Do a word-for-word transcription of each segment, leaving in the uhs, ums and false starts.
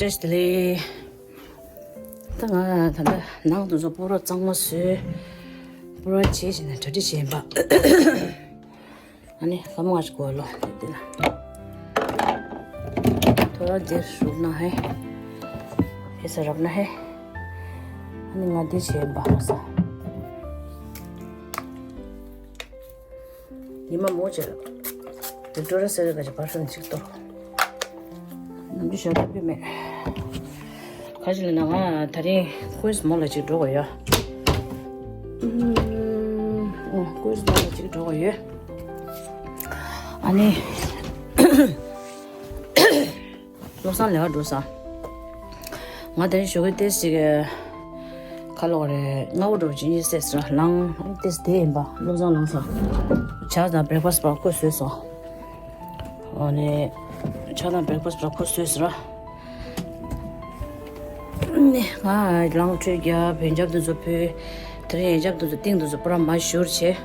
བཀྲ་ཤིས་བདེ་ལེགས། ད་ང་ད་ལྟ་ནང་དུ་ཚོ་སྤོ་རོ་གཙང་མ་བཟོས། སྤོ་རོ་བྱས་བྱས་ནས་གྲ་སྒྲིག་བྱས་ཡིན་པ། ཨ་ནི་སྐར་མ་ལྔ་ཞིག་འགོར་ལོ་འདི་ལ། ཐོ་ར་འདིར་རུབ་ན་ཧེ། ཧེ་ས་རབ་ན་ཧེ། ཨ་ནི་ང་འདི་བྱས་ཡིན་པ་ཧ་ས། ཉི་མ་མོ་བྱས། དེ་ཏྲོ་ར་སེ་ར་ག་ཅི་པར་ཤོན་ཅིག་ཏོ། ནམ་རྒྱུན་ཞོར་ཐུབ་ཀྱི་མེད། ཁ་ཅིག་ལ་ན་ང་དེ་རིང་ཀུན་སི་མོལ་ལ་ཅིག་འགྲོ་དགོས་ཡོད། ཨུམ། ཨོ་ཀུན་སི་མོལ་ལ་ཅིག་འགྲོ་དགོས་ཡོད། ཨ་ནི། བློ་བཟང་ལས་ཀ་འགྲོ་ས། ང་དེ་རིང་ཞོགས་ཀས་ཏོག་ཙམ་ཅིག་ཁ་ལོག་རེད། སྔ་པོ་འགྲོ་ཅིག་གཉིད་སད་ཟེར་ལངས་ཏོག་ཙམ་དེ་ཡིན་པ། བློ་བཟང་ལངས་ས། ཇ་དང་བྷེ་རེག་ཕ་སི་པར་ཁོ་བཟོས་སོང་། ཨོ་ནི། ཇ་དང་བྷེ་རེག་ཕ་སི་པར་ཁོ་བཟོས་ཟེར། ནི་ང་ལངས་ཁྲུས་རྒྱབ། ཡོན་ཆབ་དེ་ཚོ་ཕུལ། དེ་རིང་ཡོན་ཆབ་དེ་ཚོ་ཏིང་དེ་ཚོ་པུ་ར་མ་བཞུར་བྱས།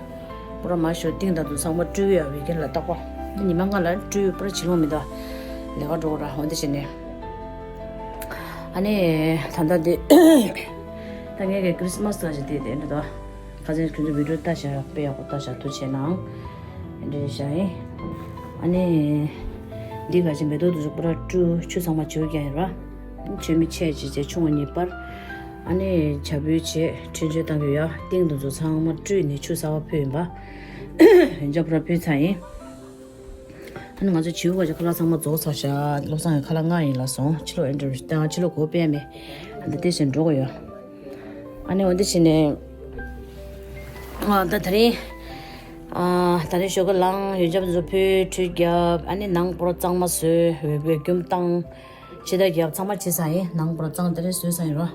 པུ་ར་མ་བཞུར་ཏིང་དང་དུ་ཚང་མ་བཀྲུས་ཡ་བི་ཀེན་ལ་བཏགས་པ། ཉི་མ་ལྔ་ལ་བཀྲུས་པུ་ར་བྱིན་ལོང་མི་འདུག་ལས་ཀ་འགྲོ་ར་འོ་འདི་བྱས་ནས། ཨ་ནི། ད་ལྟ་འདི། ད་ངས་ཀྱི་ཁྲིས་མས་ད་ཞིག་དེ་དེ་འདྲ་དང་། ཁ་སང་ཁྱོད་ཚོ་བི་ཌིའོ་ལྟ་བཞག་དཔེ་ཡག་པོ་ལྟ་བཞག་ཐུགས་རྗེ་གནང་། འདི་འདྲ་བཞག་ཡིན། ཨ་ནི། འདི་ག་ཅི་མེ་ཏོག་དེ་ཚོ་པུ་ར་བཀྲུས། ཆུ་ཚང་མ་བྱུག་རྒྱག་ཡིན་ར། མཆོད་མེ་ཆེ་ཅིག་བྱས་ཆུང་བ་གཉིས་སྤར། ཨ་ནི་བྱ་ཕུལ་བྱས་འཕྲིན་བཅོལ་བཏང་གི་ཡོད། ཏིང་དེ་ཚོ་ཚང་མ་བཀྲུས་ནས་ཆུ་གསར་པ་ཕུལ་ཡིན་པ། ཡོན་ཆབ་པུ་ར་ཕུལ་ཚར་ཡིན། ཨ་ནི་ང་ཚོ་བྱིའུ་བ་ཅིག་ཁ་ལག་ཚང་མ་རྫོགས་ཚར་ཤག་བློ་བཟང་གི་ཁ་ལག་ལྔ་ཡིན་ལ་སོང་། ཕྱི་ལོགས་ཨེ་འདྲ་ད་ཕྱི་ལོགས་གོ་པས་མེད། ཨ་འདི་ཏེ་ཞིག་འགྲོ་གི་ཡོད། ཨ་ནི་འོ་འདི་བྱས་ནས། ཨ་ད་དེ་རིང་། ཨ་ད་རིང་ཞོགས་ཀ་ལངས། ཡོན་ཆབ་དེ་ཚོ་ཕུལ། ཁྲུས་རྒྱབ། ཨ་ནི་ནང་སྤོ་རོ་གཙང་མ་བཟོས། འོད་པའི་རྒྱུམ་བཏང་། ཕྱི་ཟླ་རྒྱབ་ཚང་མ་བྱས་ཚར་ཡིན། ནང་སྤོ་རོ་གཙང་དེ་རིང་བཟོས་ཚར་ཡིན་རོ།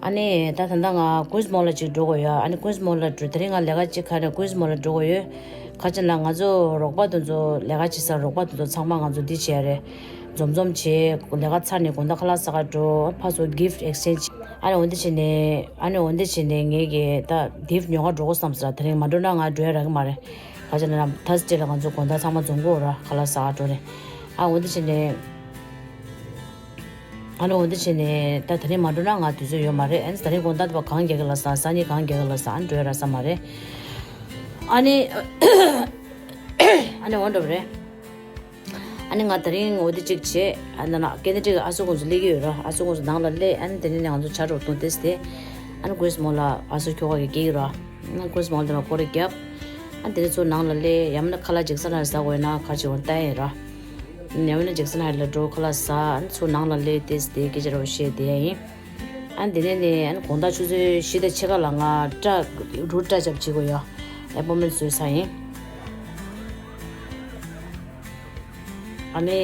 ཨ་ནི་ད་ད་ལྟ་ང་ཀུན་སི་མོལ་ལ་ཅིག་འགྲོ་དགོས་ཡོད། ཨ་ནི་ཀུན་སི་མོལ་ལ་འགྲོ། དེ་རིང་ང་ལས་ཀ་ཅིག་ཁ་ནས་ཀུན་སི་མོལ་ལ་འགྲོ་དགོས་ཡོད། ཁ་ཅིག་ལ་ང་ཚོ་རོགས་པ་དེ་ཚོ་ལས་ཀ་བྱེད་ས་རོགས་པ་དེ་ཚོ་ཚང་མ་ང་ཚོ་འདི་བྱས་རེད། འཛོམས་འཛོམས་བྱས་ལས་ཀ་ཚར་ནས་དགོང་དག་ཁ་ལག་ཟ་ག་འགྲོ། ཕར་ཚུར་གིཕ་ཊི་ཨེག་སི་ཅེན་ཇི། ཨ་ནི་འོ་འདི་བྱས་ནས་ཨ་ནི་འོ་འདི་བྱས་ནས་ངས་ཀྱི་ད་དིབ་ཉོ་ག་འགྲོ་དགོས་བསམ་སོང་། དེ་རིང་མ་འགྲོ་ན་ང་འགྲོ་ཡ་རག་གི་མ་རེད། ཁ་ཅིག་ལ་ཐར་སི་ཌེ་ལ་ང་ཚོ་དགོང་དག་ཚང་མ་འཛོམས་དགོས་ར། ཁ་ལག་ཟ་ག་འགྲོ་རེད། ཨ་འོ་འདི་བྱས་ནས། ཨ་ནི་འོ་འདི་བྱས་ནས་ད་དེ་རིང་མ་འགྲོ་ན་ང་དུས་ཚོད་ཡོད་མ་རེད། ཨ་ནི་དེ་རིང་དགོང་དག་དེ་བ་གང་རྒྱག་གི་ལ་ས། སང་ཉིན་གང་རྒྱག་གི་ལ་ས། ཨ་ནི་འགྲོ་ཡ་རག་ས་མ་རེད། ཨ་ནི། ཨ་ནི་འོ་འགྲོ་བ་རེད། ཨ་ནི་ང་དེ་རིང་འོ་འདི་གཅིག་བྱས། ཨ་ནི་ན་ཀེ་ནེ་ཌ་གི་ཨ་སོ་ཁོང་ཚོ་སླེབས་ཀྱི་ཡོད་ར། ཨ་སོ་ཁོང་ཚོ་ནང་ལ་སླེབས། ཨ་ནི་དེ་ནས་ང་ཚོ་ཇ་འདྲ་བོ་འཐུང་དེ་སྟེ། ཨ་ནི་ཀུན་སི་མོལ་ལ་ཨ་སོ་ཁྱོ་ག་གི་སྐྱེལ་གྱི་ར། ཨ་ནི་ཀུན་སི་མོལ་དེ་ལ་སྐོར་ར་བརྒྱབ། ཨ་ནི་དེ་ནས་ཚུར་ནང་ལ་སླེབས། ཡང་མིན་ན་ཁ་ལག་ཇེག་སན་ཧའེཊ་ཟ་དགོས་ན་ཁ་ཅིག་འོང་ལྟ་ཡིན་ར། ཡང་མིན་ན་ཇེག་སན་ཧའེཊ་ལ་འགྲོ་ཁ་ལག་ཟ། ཨ་ནི་ཚུར་ནང་ལ་སླེབས་ཏེ་དེ་སྐད་ཆ་འདྲ་བོ་བཤད་བསྡད་ཡ་ཡིན། ཨ་ནི་དེ་ནས་ནས་ཨ་ནི་དགོང་དག་ཆུ་ཚོད་བཞི་དང་ཕྱེད་ཀ་ལ་ང་སྐྲ་རུ་སྐྲ་རྒྱབ་བྱེད་དགོས་ཡ། ཨེ་པོན་མེན་ཊི་བཟོས་ཚར་ཡིན། ཨ་ནི།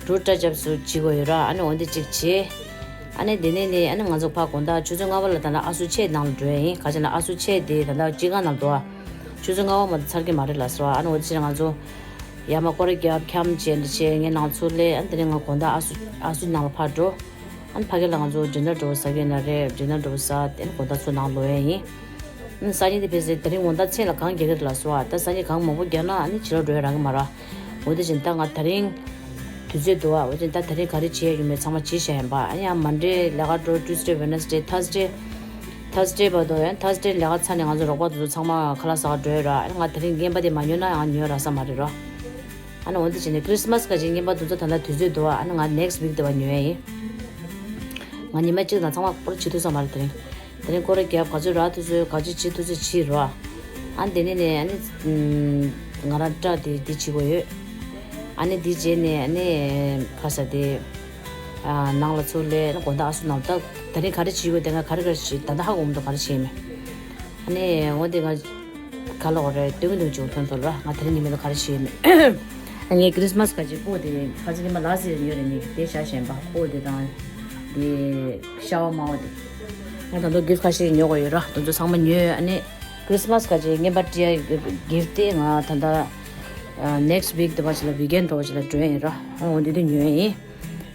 རུ་སྐྲ་རྒྱབ་སུ་བྱེད་དགོས་ཡོད་ར། ཨ་ནི་འོ་འདི་གཅིག་བྱས། ཨ་ནི་དེ་ནས་ནས་ཨ་ནི་ང་ཚོ་ཕར་དགོང་དག་ཆུ་ཚོད་ལྔ་པ་ལ་ད་ལྟ་ཨ་སུ་ཆེ་ནང་ལ་འགྲོ་ཡ་ཡིན། ག་ཅི་ན་ཨ་སུ་ཆེ་དེ་ད་ལྟ་སྤྱི་ཁང་ནང་འདུག་ཨ། ཆུ་ཚོད་ལྔ་པ་མ་གཏོགས་ཚར་གྱི་མ་རེད་ལ་ཟེར་བ། ཨ་ནི་འོ་འདི་ཕྱིར་ང་ཚོ་ཡར་མར་སྐོར་ར་བརྒྱབ་འཁྱམ་བྱས་འདི་བྱས་ངས་ནང་ཚུར་སླེབས། ཨ་ནི་དེ་ནས་ང་དགོང་དག་ཨ་སུ་ཨ་སུ་ནང་ལ་ཕར་འགྲོ། ཨ་ནི་ཕ་གི་ལ་ང་ཚོ་ཌི་ནར་འདྲ་བོ་ཟ་གི་ཡོད་ན་རེད། ཌི་ནར་འདྲ་བོ་ཟ། དེ་ནས་དགོང་དག་ཚུར་ནང་ལོག་ཡ་ཡིན། ཨ་ནི་སང་ཉིན་དེ་ཕེབས་སའི་དེ་རིང་དགོང་དག་མཚན་ལ་གང་རྒྱག་གི་རེད་ལ་ཟེར་བ། ད་སང་ཉིན་གང་མང་པོ་རྒྱག་ན་ཨ་ནི་ཕྱི་ལོགས་འགྲོ་ཡ་རག་གི་མ་རེད། འོ་དེ་བཞིན་ད་ང་དེ་རིང་དུས་ཚོད་འདུག་ཨ། འོ་དེ་ད་དེ་རིང་ག་རེ་བྱས་ཡོད་མེད་ཚང་མ་བྱས་བཞག་ཡིན་པ། ཨ་ནི་ཡང་མན་ཌེ་ལས་ཀ་འགྲོ། ཊུ་སི་ཌེ། ཝེ་ནེ་སི་ཌེ། ཐར་སི་ཌེ། ཐར་སི་ཌེ་བར་དུ་ཡང་ཐར་སི་ཌེ་ལས་ཀ་ཚར་ནས་ང་ཚོ་རོགས་པ་དེ་ཚོ་ཚང་མ་ཁ་ལག་ཟ་ག་འགྲོ་ཡ་ར། ཨ་ནི་ང་དེ་རིང་རྔན་པ་དེ་མ་ཉོས་ན་ཡང་ཉོ་ཡ་རག་ས་མ་རེད་ར། ཨ་ནི་འོ་འདི་བྱས་ནས་ཁྲིས་མས་ག་ཅིག་རྔན་པ་དེ་ཚོ་ད་ལྟ་དུས་ཚོད་འདུག་ཨ། ཨ་ནི་ང་ནེག་སི་ཊི་ཝིག་དེ་བ་ཉོ་ཡ་ཡིན། ང་ཉི་མ་གཅིག་དང་ཚང་མ་སྐོར་བྱེད་ཐུབ་ས་མ་རེད་དེ་རིང་། དེ་རིང་སྐོར་ར་བརྒྱབ། ག་ཚོད་རག་ཐུབ་ཚོད་ག་ཚོད་བྱེད་ཐུབ་ཚོད་བྱེད་རོ། ཨ་ནི་དེ་ནས་ནས་ཨ་ནི་ང་རང་སྐྲ་དེ་འདི་བྱེད་དགོས་ཡོད། ཨ་ནི་འདི་བྱས་ནས་ཨ་ནི་ཁ་ས་དེ་ནང་ལ་ཚུར་སླེབས། ཨ་ནི་དགོང་དག་ཨ་སུ་ནང་ད་དེ་རིང་ག་རེ་བྱེད་དགོས། དེ་སྔ་ག་རེ་ག་རེ་བྱེད། ད་ལྟ་ཧ་གོ་མི་འདུག་ག་རེ་བྱེད་མེད། ཨ་ནི་འོ་དེ་ང་ག་ལ་འོ་རེད། སྟོན་གི་འདུག་ཅིག་ཐོན་ཐོན་ར། ང་དེ་རིང་ཉི་མ་ལ་ག་རེ་བྱེད་མེད། ངས་ཁྲིས་མས་ག་ཅིག་སྤོ་དེ་ཁ་ཅིག་ཉི་མ་ལ་ཟེར་ཉོས་རེད། ནི་དེ་ཤ་ཞན་པ་སྤོ་དེ་དང་དེ་ཤ་བ་མ་བ་དེ། ང་ད་དུང་གིཕ་ཊི་ཁ་ཤས་ཉོ་དགོས་ཡོད་ར། དེ་ཚོ་ཚང་མ་ཉོས། ཨ་ནི་ཁྲིས་མས་ག་ཅིག་རྔན་པ་སྤྲད་ཡ་གིཕ་ཊི་དེ་ང་ད་ལྟ་ནེག་སི་ཊི་ཝིག་དེ་བ་ཅིག་ལ་ཝིག་ཨེན་ཌི་དེ་བ་ཅིག་ལ་འགྲོ་ཡ་ཡིན་ར། ཨ་འོ་དེ་དུས་ཉོ་ཡ་ཡིན།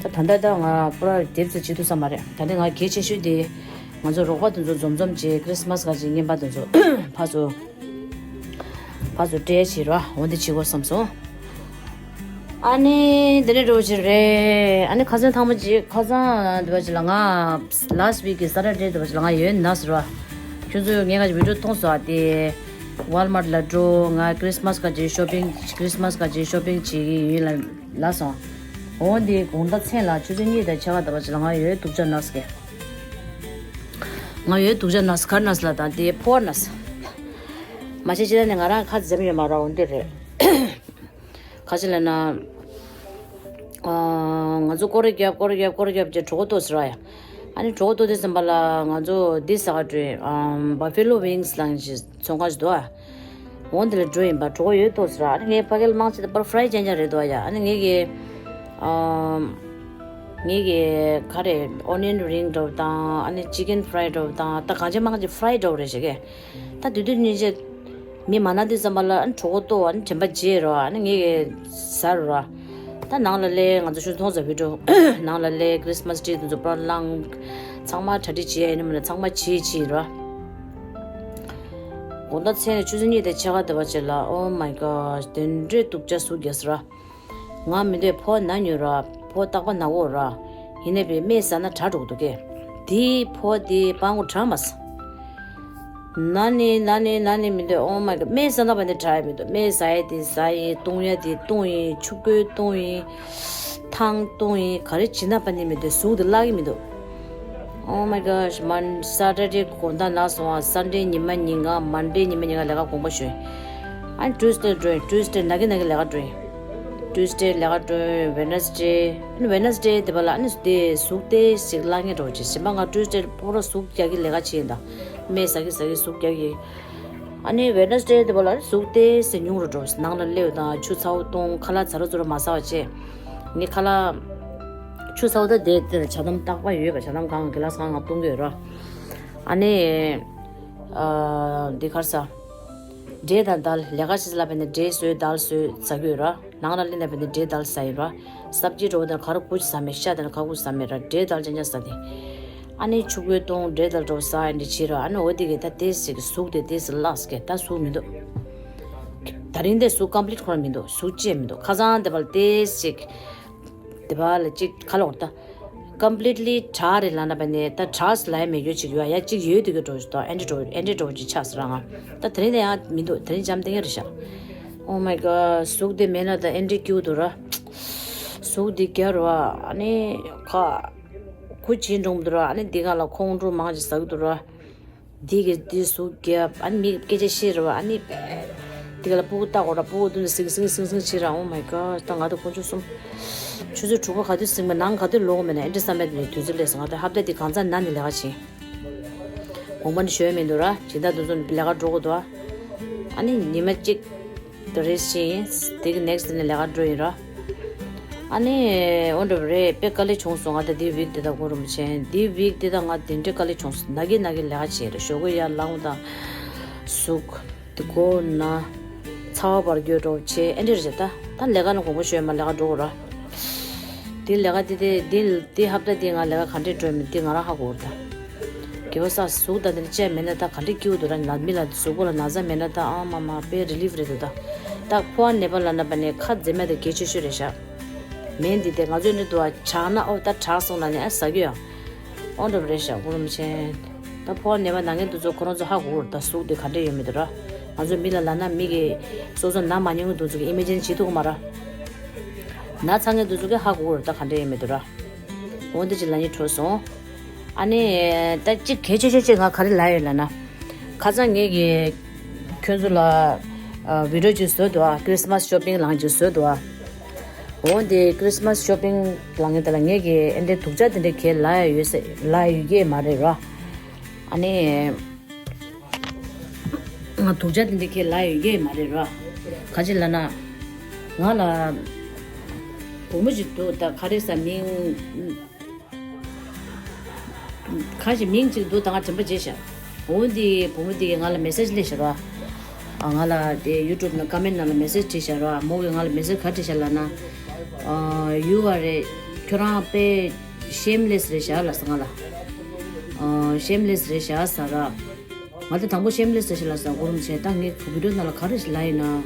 ད་ད་ལྟ་ད་ང་པུ་ར་དེབ་ཚོ་བྱེད་ཐུབ་ས་མ་རེད། ད་ལྟ་ང་གལ་ཆེ་ཤོས་དེ་ང་ཚོ་རོགས་པ་དེ་ཚོ་འཛོམས་འཛོམས་བྱས། ཁྲིས་མས་ག་ཅིག་རྔན་པ་དེ་ཚོ་ཕར་ཚུར་ཕར་ཚུར་སྤྲད་བྱེད་ར། འོ་འདི་བྱེད་དགོས་བསམ་སོང་། ཨ་ནི་འདི་ནས་འགྲོ་ཕྱིར་རེད། ཨ་ནི་ཁ་སང་ཐེངས་མ་གཅིག་ཁ་སང་འདི་པ་ཅིག་ལ་ང་last week གི་Saturday འདི་པ་ཅིག་ལ་ང་ཡོད་ན་ཟེར་བ། ཁྱོད་ཚོས་ངས་ཁ་ཅིག་video མཐོང་སོང་ཨ། དེ་Walmart ལ་འགྲོ། ང་Christmas ག་ཅིག་shopping Christmas ག་ཅིག་shopping བྱེད་ཀྱི་ཡིན་ལ་ལབ་སོང་། འོ་འདི་དགོང་དག་མཚན་ལ་ཆུ་ཚོད་གཉིས་དང་ཕྱེད་ཀ་འདི་པ་ཅིག་ལ་ང་ཡོད་སྡུག་ཅག་ན་ཟེར་གི། ང་ཡོད་སྡུག་ཅག་ན་ཟེར་ག་རེ་ན་ཟེར་ལ་དང་དེ་ཕོ་བ་ན་ཟེར། མ་གཞི་ཅི་ད་ནི་ང་རང་ཁ་འཛེམ་ཡོད་མ་རེད། འོ་འདི་རེད། ག་ཅི་ལབ་ན། ཨ། ང་ཚོ་སྐོར་ར་རྒྱབ་སྐོར་ར་རྒྱབ་སྐོར་ར་རྒྱབ་ཅེས་གྲོད་ཁོག་ལྟོགས་ཟེར་བ་ཡ། ཨ་ནི་གྲོད་ཁོག་ལྟོགས་དུས་ཙམ་པ་ལ་ང་ཚོ་འདི་ཟ་ག་འགྲོ་ཡིན། ཨམ། Buffalo Wings ལབ་ཅིག་ཚོང་ཁང་ཞིག་འདུག་ཨ། འོ་འདི་ལ་འགྲོ་ཡིན་པ། གྲོད་ཁོག་ཡོད་ལྟོགས་ཟེར་བ། ཨ་ནི་ངས་ཕ་གིར་མང་ཆེ་ད་པར་fry ཅན་ཅན་རེད་འདུག་ཨ་ཡ། ཨ་ནི་ངས་ཀྱི། ཨམ། ངས་ཀྱི་ག་རེ་onion ring འདྲ་བོ་དང་ཨ་ནི་chicken fry འདྲ་བོ་དང་ད་གང་ཅི་མང་ཅི་fry འདྲ་བོ་རེད་བྱེད་ཀྱི། ད་དུས་དུས་ཉིན་བྱེད། མི་མ་ན་དུས་ཙམ་པ་ལ་ཨ་ནི་གྲོད་ཁོག་ལྟོགས། ཨ་ནི་དྲན་པ་བརྗེད་རོ། ཨ་ནི་ངས་ཀྱི་ཟ་རོ། ད་ནང་ལ་སླེབས། ང་ཚོ་ཤུ་མཐོང་ཟ་བི་འགྲོ། ནང་ལ་སླེབས། Christmas tree དེ་ཚོ་པར་བླངས། ཚང་མ་གྲ་སྒྲིག་བྱེད་ཡ་ཡིན་ནམ་ན་ཚང་མ་བྱེད་བྱེད་རོ། དགོང་དག་མཚན་ནས་ཆུ་ཚོད་གཉིས་དང་ཕྱེད་ཀ་འདི་པ་ཅིག་ལ། Oh my gosh དེ་འདྲའི་སྡུག་ཅག་ཟུག་རྒྱག་ཟེར་ར། ང་མི་འདོད་ཕོ་ན་ཉོས་ར། ཕོ་རྟག་པ་ན་གོ་ར། ཡིན་ནའི་བས་སྨན་ཟ་ན་དྲག་འགྲོ་གི་འདུག་གས། དེའི་ཕོ་དེ་སྤང་གོ་དྲག་མ་ཟ། ན་ནི་ན་ནི་ན་ནི་མི་འདོད། Oh my god སྨན་ཟ་ན་བ་ནི་དྲག་ཡ་མི་འདུག་སྨན་ཟ་ཡ་དེ་ཟ་ཡིན། བཏུང་ཡ་དེ་བཏུང་ཡིན། ཆུ་ཁོལ་བཏུང་ཡིན། ཐང་བཏུང་ཡིན། ག་རེ་བྱེད་ན་བ་ནི་མི་འདོད། ཟུག་དེ་བརླག་གི་མི་འདུག Oh my gosh མན་Saturday དགོང་དག་ན་སོང་བ། Sunday ཉི་མ་ཉིན་གང་། Monday ཉི་མ་ཉིན་གང་ལས་ཀ་དགོངས་པ་ཞུ། ཨ་ནི་Tuesday འགྲོ་ཡིན། Tuesday ན་གི་ན་གི་ལས་ཀ་འགྲོ་ཡིན། Tuesday ལས་ཀ་འགྲོ་ཡིན། Wednesday ཨ་ནི་Wednesday དེ་པ་ལ་ཨ་ནི་དེ་ཟུག་དེ་ཞིག་བརླག་ངེས་འགྲོ་བྱེད། གཞན་པ་ང་Tuesday པོ་ར་ཟུག་རྒྱག་གི་ལས་ཀ་བྱེད་ཡིན་ད། སྨན་ཟ་གི་ཟ་གི་ཟུག་རྒྱག་གི། ཨ་ནི་Wednesday དེ་པ་ལ་ཨ་ནི་ཟུག་དེ་ཟེར་ཉུང་རུ་འགྲོ། ནང་ལ་སླེབས་དང་ཆུ་ཚ་བོ་བཏུང་། ཁ་ལག་ཚ་རུ་ཚུ་རུ་མ་ཟ་བ་བྱེད། ངས་ཁ་ལག་ཆུ་ཚ་བོ་ད་དེ་དེ་ཇ་དམ་རྟག་པ་ཡོད་པ། ཇ་དམ་གང་གི་ལ་སང་ང་བཏུང་གི་ཡོད་ར། ཨ་ནི། ཨ། འདི་གར་ས། འབྲས་དང་དལ། ལས་ཀ་ཞིག་ལ་བས་ནས་འབྲས་སོས་དལ་སོས་ཟ་གི་ཡོད་ར། ནང་ལ་སླེབས་ན་བས་ནས་འབྲས་དལ་ཟ་ཡིན་ར། སབ་ཇི་འགྲོ་བ་དང་ག་རུ་ཁུ་ཅི་ཟ་མེད། ཤ་དང་ག་ཁུ་ཅི་ཟ་མེད་ར། འབྲས་དལ་ཅན་ཅན་ཟ་དེ། ཨ་ནི་ཆུ་ཁོལ་བཏུང་། འབྲས་དལ་འགྲོ་ཟ་ཡིན་འདི་བྱེད་ར། ཨ་ནི་འོ་དེ་གི་ད་དེ་ཟིག་ཟུག་དེ་དེ་ཟིག་བརླག་ཟིག་གི་ད་ཟུག་མི་འདུག་ད་རིང་དེ་ཟུག་complete ཁོ་ར་མི་འདུག་ཟུག་ཅེས་མི་འདུག་ཁ་སང་དེ་བར་དེ་ཟིག་དེ་བ་ལ་ཅིག་ཁ་ལོག་ད། completely དྲག་རེད་ལབ་ན་བ་ནས་ད་དྲག་ལ་ཡ་མེད་རྒྱུ་ཅིག་ཡོད་ཡ། ཅིག་ཡོད་དུ་གི་འགྲོ་ཞིག་ད་ཨེ་འདྲ་འགྲོ་ཨེ་འདྲ་འགྲོ་ཅིག་ཆགས་སི་ར། ང་ད་དེ་རིང་ད་ཡང་མི་འདུག་དེ་རིང་འཇམ་ཐིང་ངེ་རེད་ཤག Oh my god ཟུག་དེ་མེད་ན་ད་ཨེ་འདྲ་སྐྱིད་འདུག་ར། ཟུག་དེ་རྒྱ་རུ་བ་ཨ་ནི་ཁ་ཁུ་ཅི་འགྲོ་འདུག་ར། ཨ་ནི་འདི་ག་ལ་ཁོང་ཁྲོ་མང་ཅིག་ཟ་གི་འདུག་ར། འདི་གི་འདི་ཟུག་རྒྱབ། ཨ་ནི་མི་སྐད་ཆ་བཤད་རེད་བ། ཨ་ནི་འདི་ག་ལ་སྤུ་གུ་ལྟ་གོ་ར། སྤུ་གུ་དུ་ནི་སིང་སིང་སིང་སིང་བྱེད་ར། Oh my god ད་ང་དང་དཀོན་མཆོག་གསུམ། ཆུ་ཚོད་དྲུག་པ་ག་དུས་ཟིན་པ་ནང་ག་དུས་ལོག་མེད་ན་ཨེ་འདྲ་བསམ་པའི་དུས་ཚོད་སླེབས་སོང་། ང་དང་ཧབ་ཏ་འདི་གང་ཚ་ན་ནི་ལས་ཀ་བྱེད། དགོངས་པ་ནི་ཞུ་ཡ་མི་འདུག་ར། སྦྱིན་བདག་དུ་ཚོ་ལས་ཀ་འགྲོ་དགོས་འདུག་ཨ་ནི་ཉི་མ་གཅིག་དེ་རེད་ཤིང་། དེ་གི་next ནས་ལས་ཀ་འགྲོ་ཡིན་ར། ཨ་ནི་འོ་འདྲ་བ་རེད། དཔེ་དཀའ་ལས་བྱུང་སོང་། ང་ད་དེ་week དེ་དག་གོ་རུ་མི་ཆེན། དེ་week དེ་དག་ང་དེ་འདྲའི་དཀའ་ལས་བྱུང་སོང་། ན་གི་ན་གི་ལས་ཀ་བྱེད་རེད། ཞོགས་ཀས་ཡར་ལངས་དང་ཟུག་དེ་གོ་ན་ཚ་བ་བར་སྐྱོད་འགྲོ་བྱེད་ཨེ་འདྲ་རེད། ད་ད་ལས་ཀ་ནང་དགོངས་པ་ཞུ་ཡ་མ་ལས་ཀ་འགྲོ་གོ་ར། དེ་ལས་ཀ་དེ་དེ་དེ་དེ་ཧབ་ཏ་དེ་ང་ལས་ཀ་ག་འདྲས་འགྲོ་མིན་དེ་ང་རང་ཧ་གོ་ར་ད། དགེ་བ་ས་ཟུག་དང་དེ་ནི་བཅས་མེད་ན་ད་ག་འདྲས་སྐྱིད་པོ་འདུག་ར། ན་མི་ལ་གཟུགས་པོ་ལ་ན་ཚ་མེད་ན་ད་ཨ་མ་མ་དཔེ་relief རེད་འདུག་ད། ད་ཕོ་བ་ནད་པ་ལབ་ན་བ་ནས་ཁ་འཛེམ་ཡ་དེ་གལ་ཆེ་ཤོས་རེད་ཤག་མེད་འདི་དེ་ང་ཚོས་འདི་འདུག་བ་དྲག་ན་ཨོ་ད་དྲག་སོང་ལབ་ནས་ཨ་ཟ་གི་ཡོད། ཨོ་འདྲ་བ་རེད་ཤག་གུ་རུ་མི་ཆེན། ད་ཕོ་བ་ནད་པ་ན་མཁན་དེ་ཚོ་ཁོ་རང་ཚོ་ཧ་གོ་གི་རེད། ད་ཟུག་དེ་ག་འདྲས་ཡོད་མེད་དེ་ར། ང་ཚོ་མི་ལ་ལབ་ན་མི་གི་སོ་སོ་ན་མ་མྱོང་གི་དེ་ཚོ་གི་imagine བྱེད་ཐུབ་ཀྱི་མ་ར། ན་ཚ་མཁན་དེ་ཚོ་གི་ཧ་གོ་གི་རེད། ད་ག་འདྲས་ཡོད་མེད་དེ་ར། འོ་འདི་ཅིག་ལབ་སྙིང་བྲོ་སོང་། ཨ་ནི་ད་ཅིག་གལ་ཆེ་ཤོས་ཅིག་ང་ག་རེ་ལབ་ཡོད་ལབ་ན། ཁ་སང་ངེད་ཀྱིས་ཁྱོད་ཚོ་ལ་ཨ་video ཅིག་བཟོས་འདུག་ཨ། Christmas shopping ལངས་ཅིག་བཟོས་འདུག་ཨ། འོ་འདི་Christmas shopping ལངས་ཡོད་དེ་ལ་ངེད་ཀྱིས་ཨེ་འདྲའི་སྡུག་ཅག་དེ་འདྲའི་གས་ལབ་ཡ་ཡོད་ས་ལབ་ཡ་ཡོད་ཀྱི་མ་རེད་ར། ཨ་ནི། ང་སྡུག་ཅག་དེ་འདྲའི་གས་ལབ་ཡ་ཡོད་ཀྱི་མ་རེད་ར། ག་ཅི་ལབ་ན། ང་ལ་བུ་མོ་ཅིག་འདུག་ད་ག་རེ་ཟ་མིང་། ཁ་ཞིག་མིང་ཅིག་འདུག་ད་ང་དྲན་པ་བརྗེད་ཤག་འོ་འདི་བུ་མོ་འདི་གིས་ང་ལ་message སླེབས་ཤག་ར། ཨ་ང་ལ་དེ་YouTube ནང་comment ནང་ལ་message བྲིས་ཤག་ར། མོ་གིས་ང་ལ་message ག་རེ་བྲིས་ཤག་ལབ་ན། ཨ་you are a ཁྱོད་རང་དཔེ་shameless རེད་ཤག་ལབ་སོང་ང་ལ། ཨ་shameless རེད་ཤག་ཟེར་ར། ང་ད་དང་པོ་shameless རེད་ཤག་ལབ་སོང་། གུ་རུ་མི་ཆེན། ད་ངས་video ནང་ལ་ག་རེ་ཞིག་ལབ་ཡིན་ན།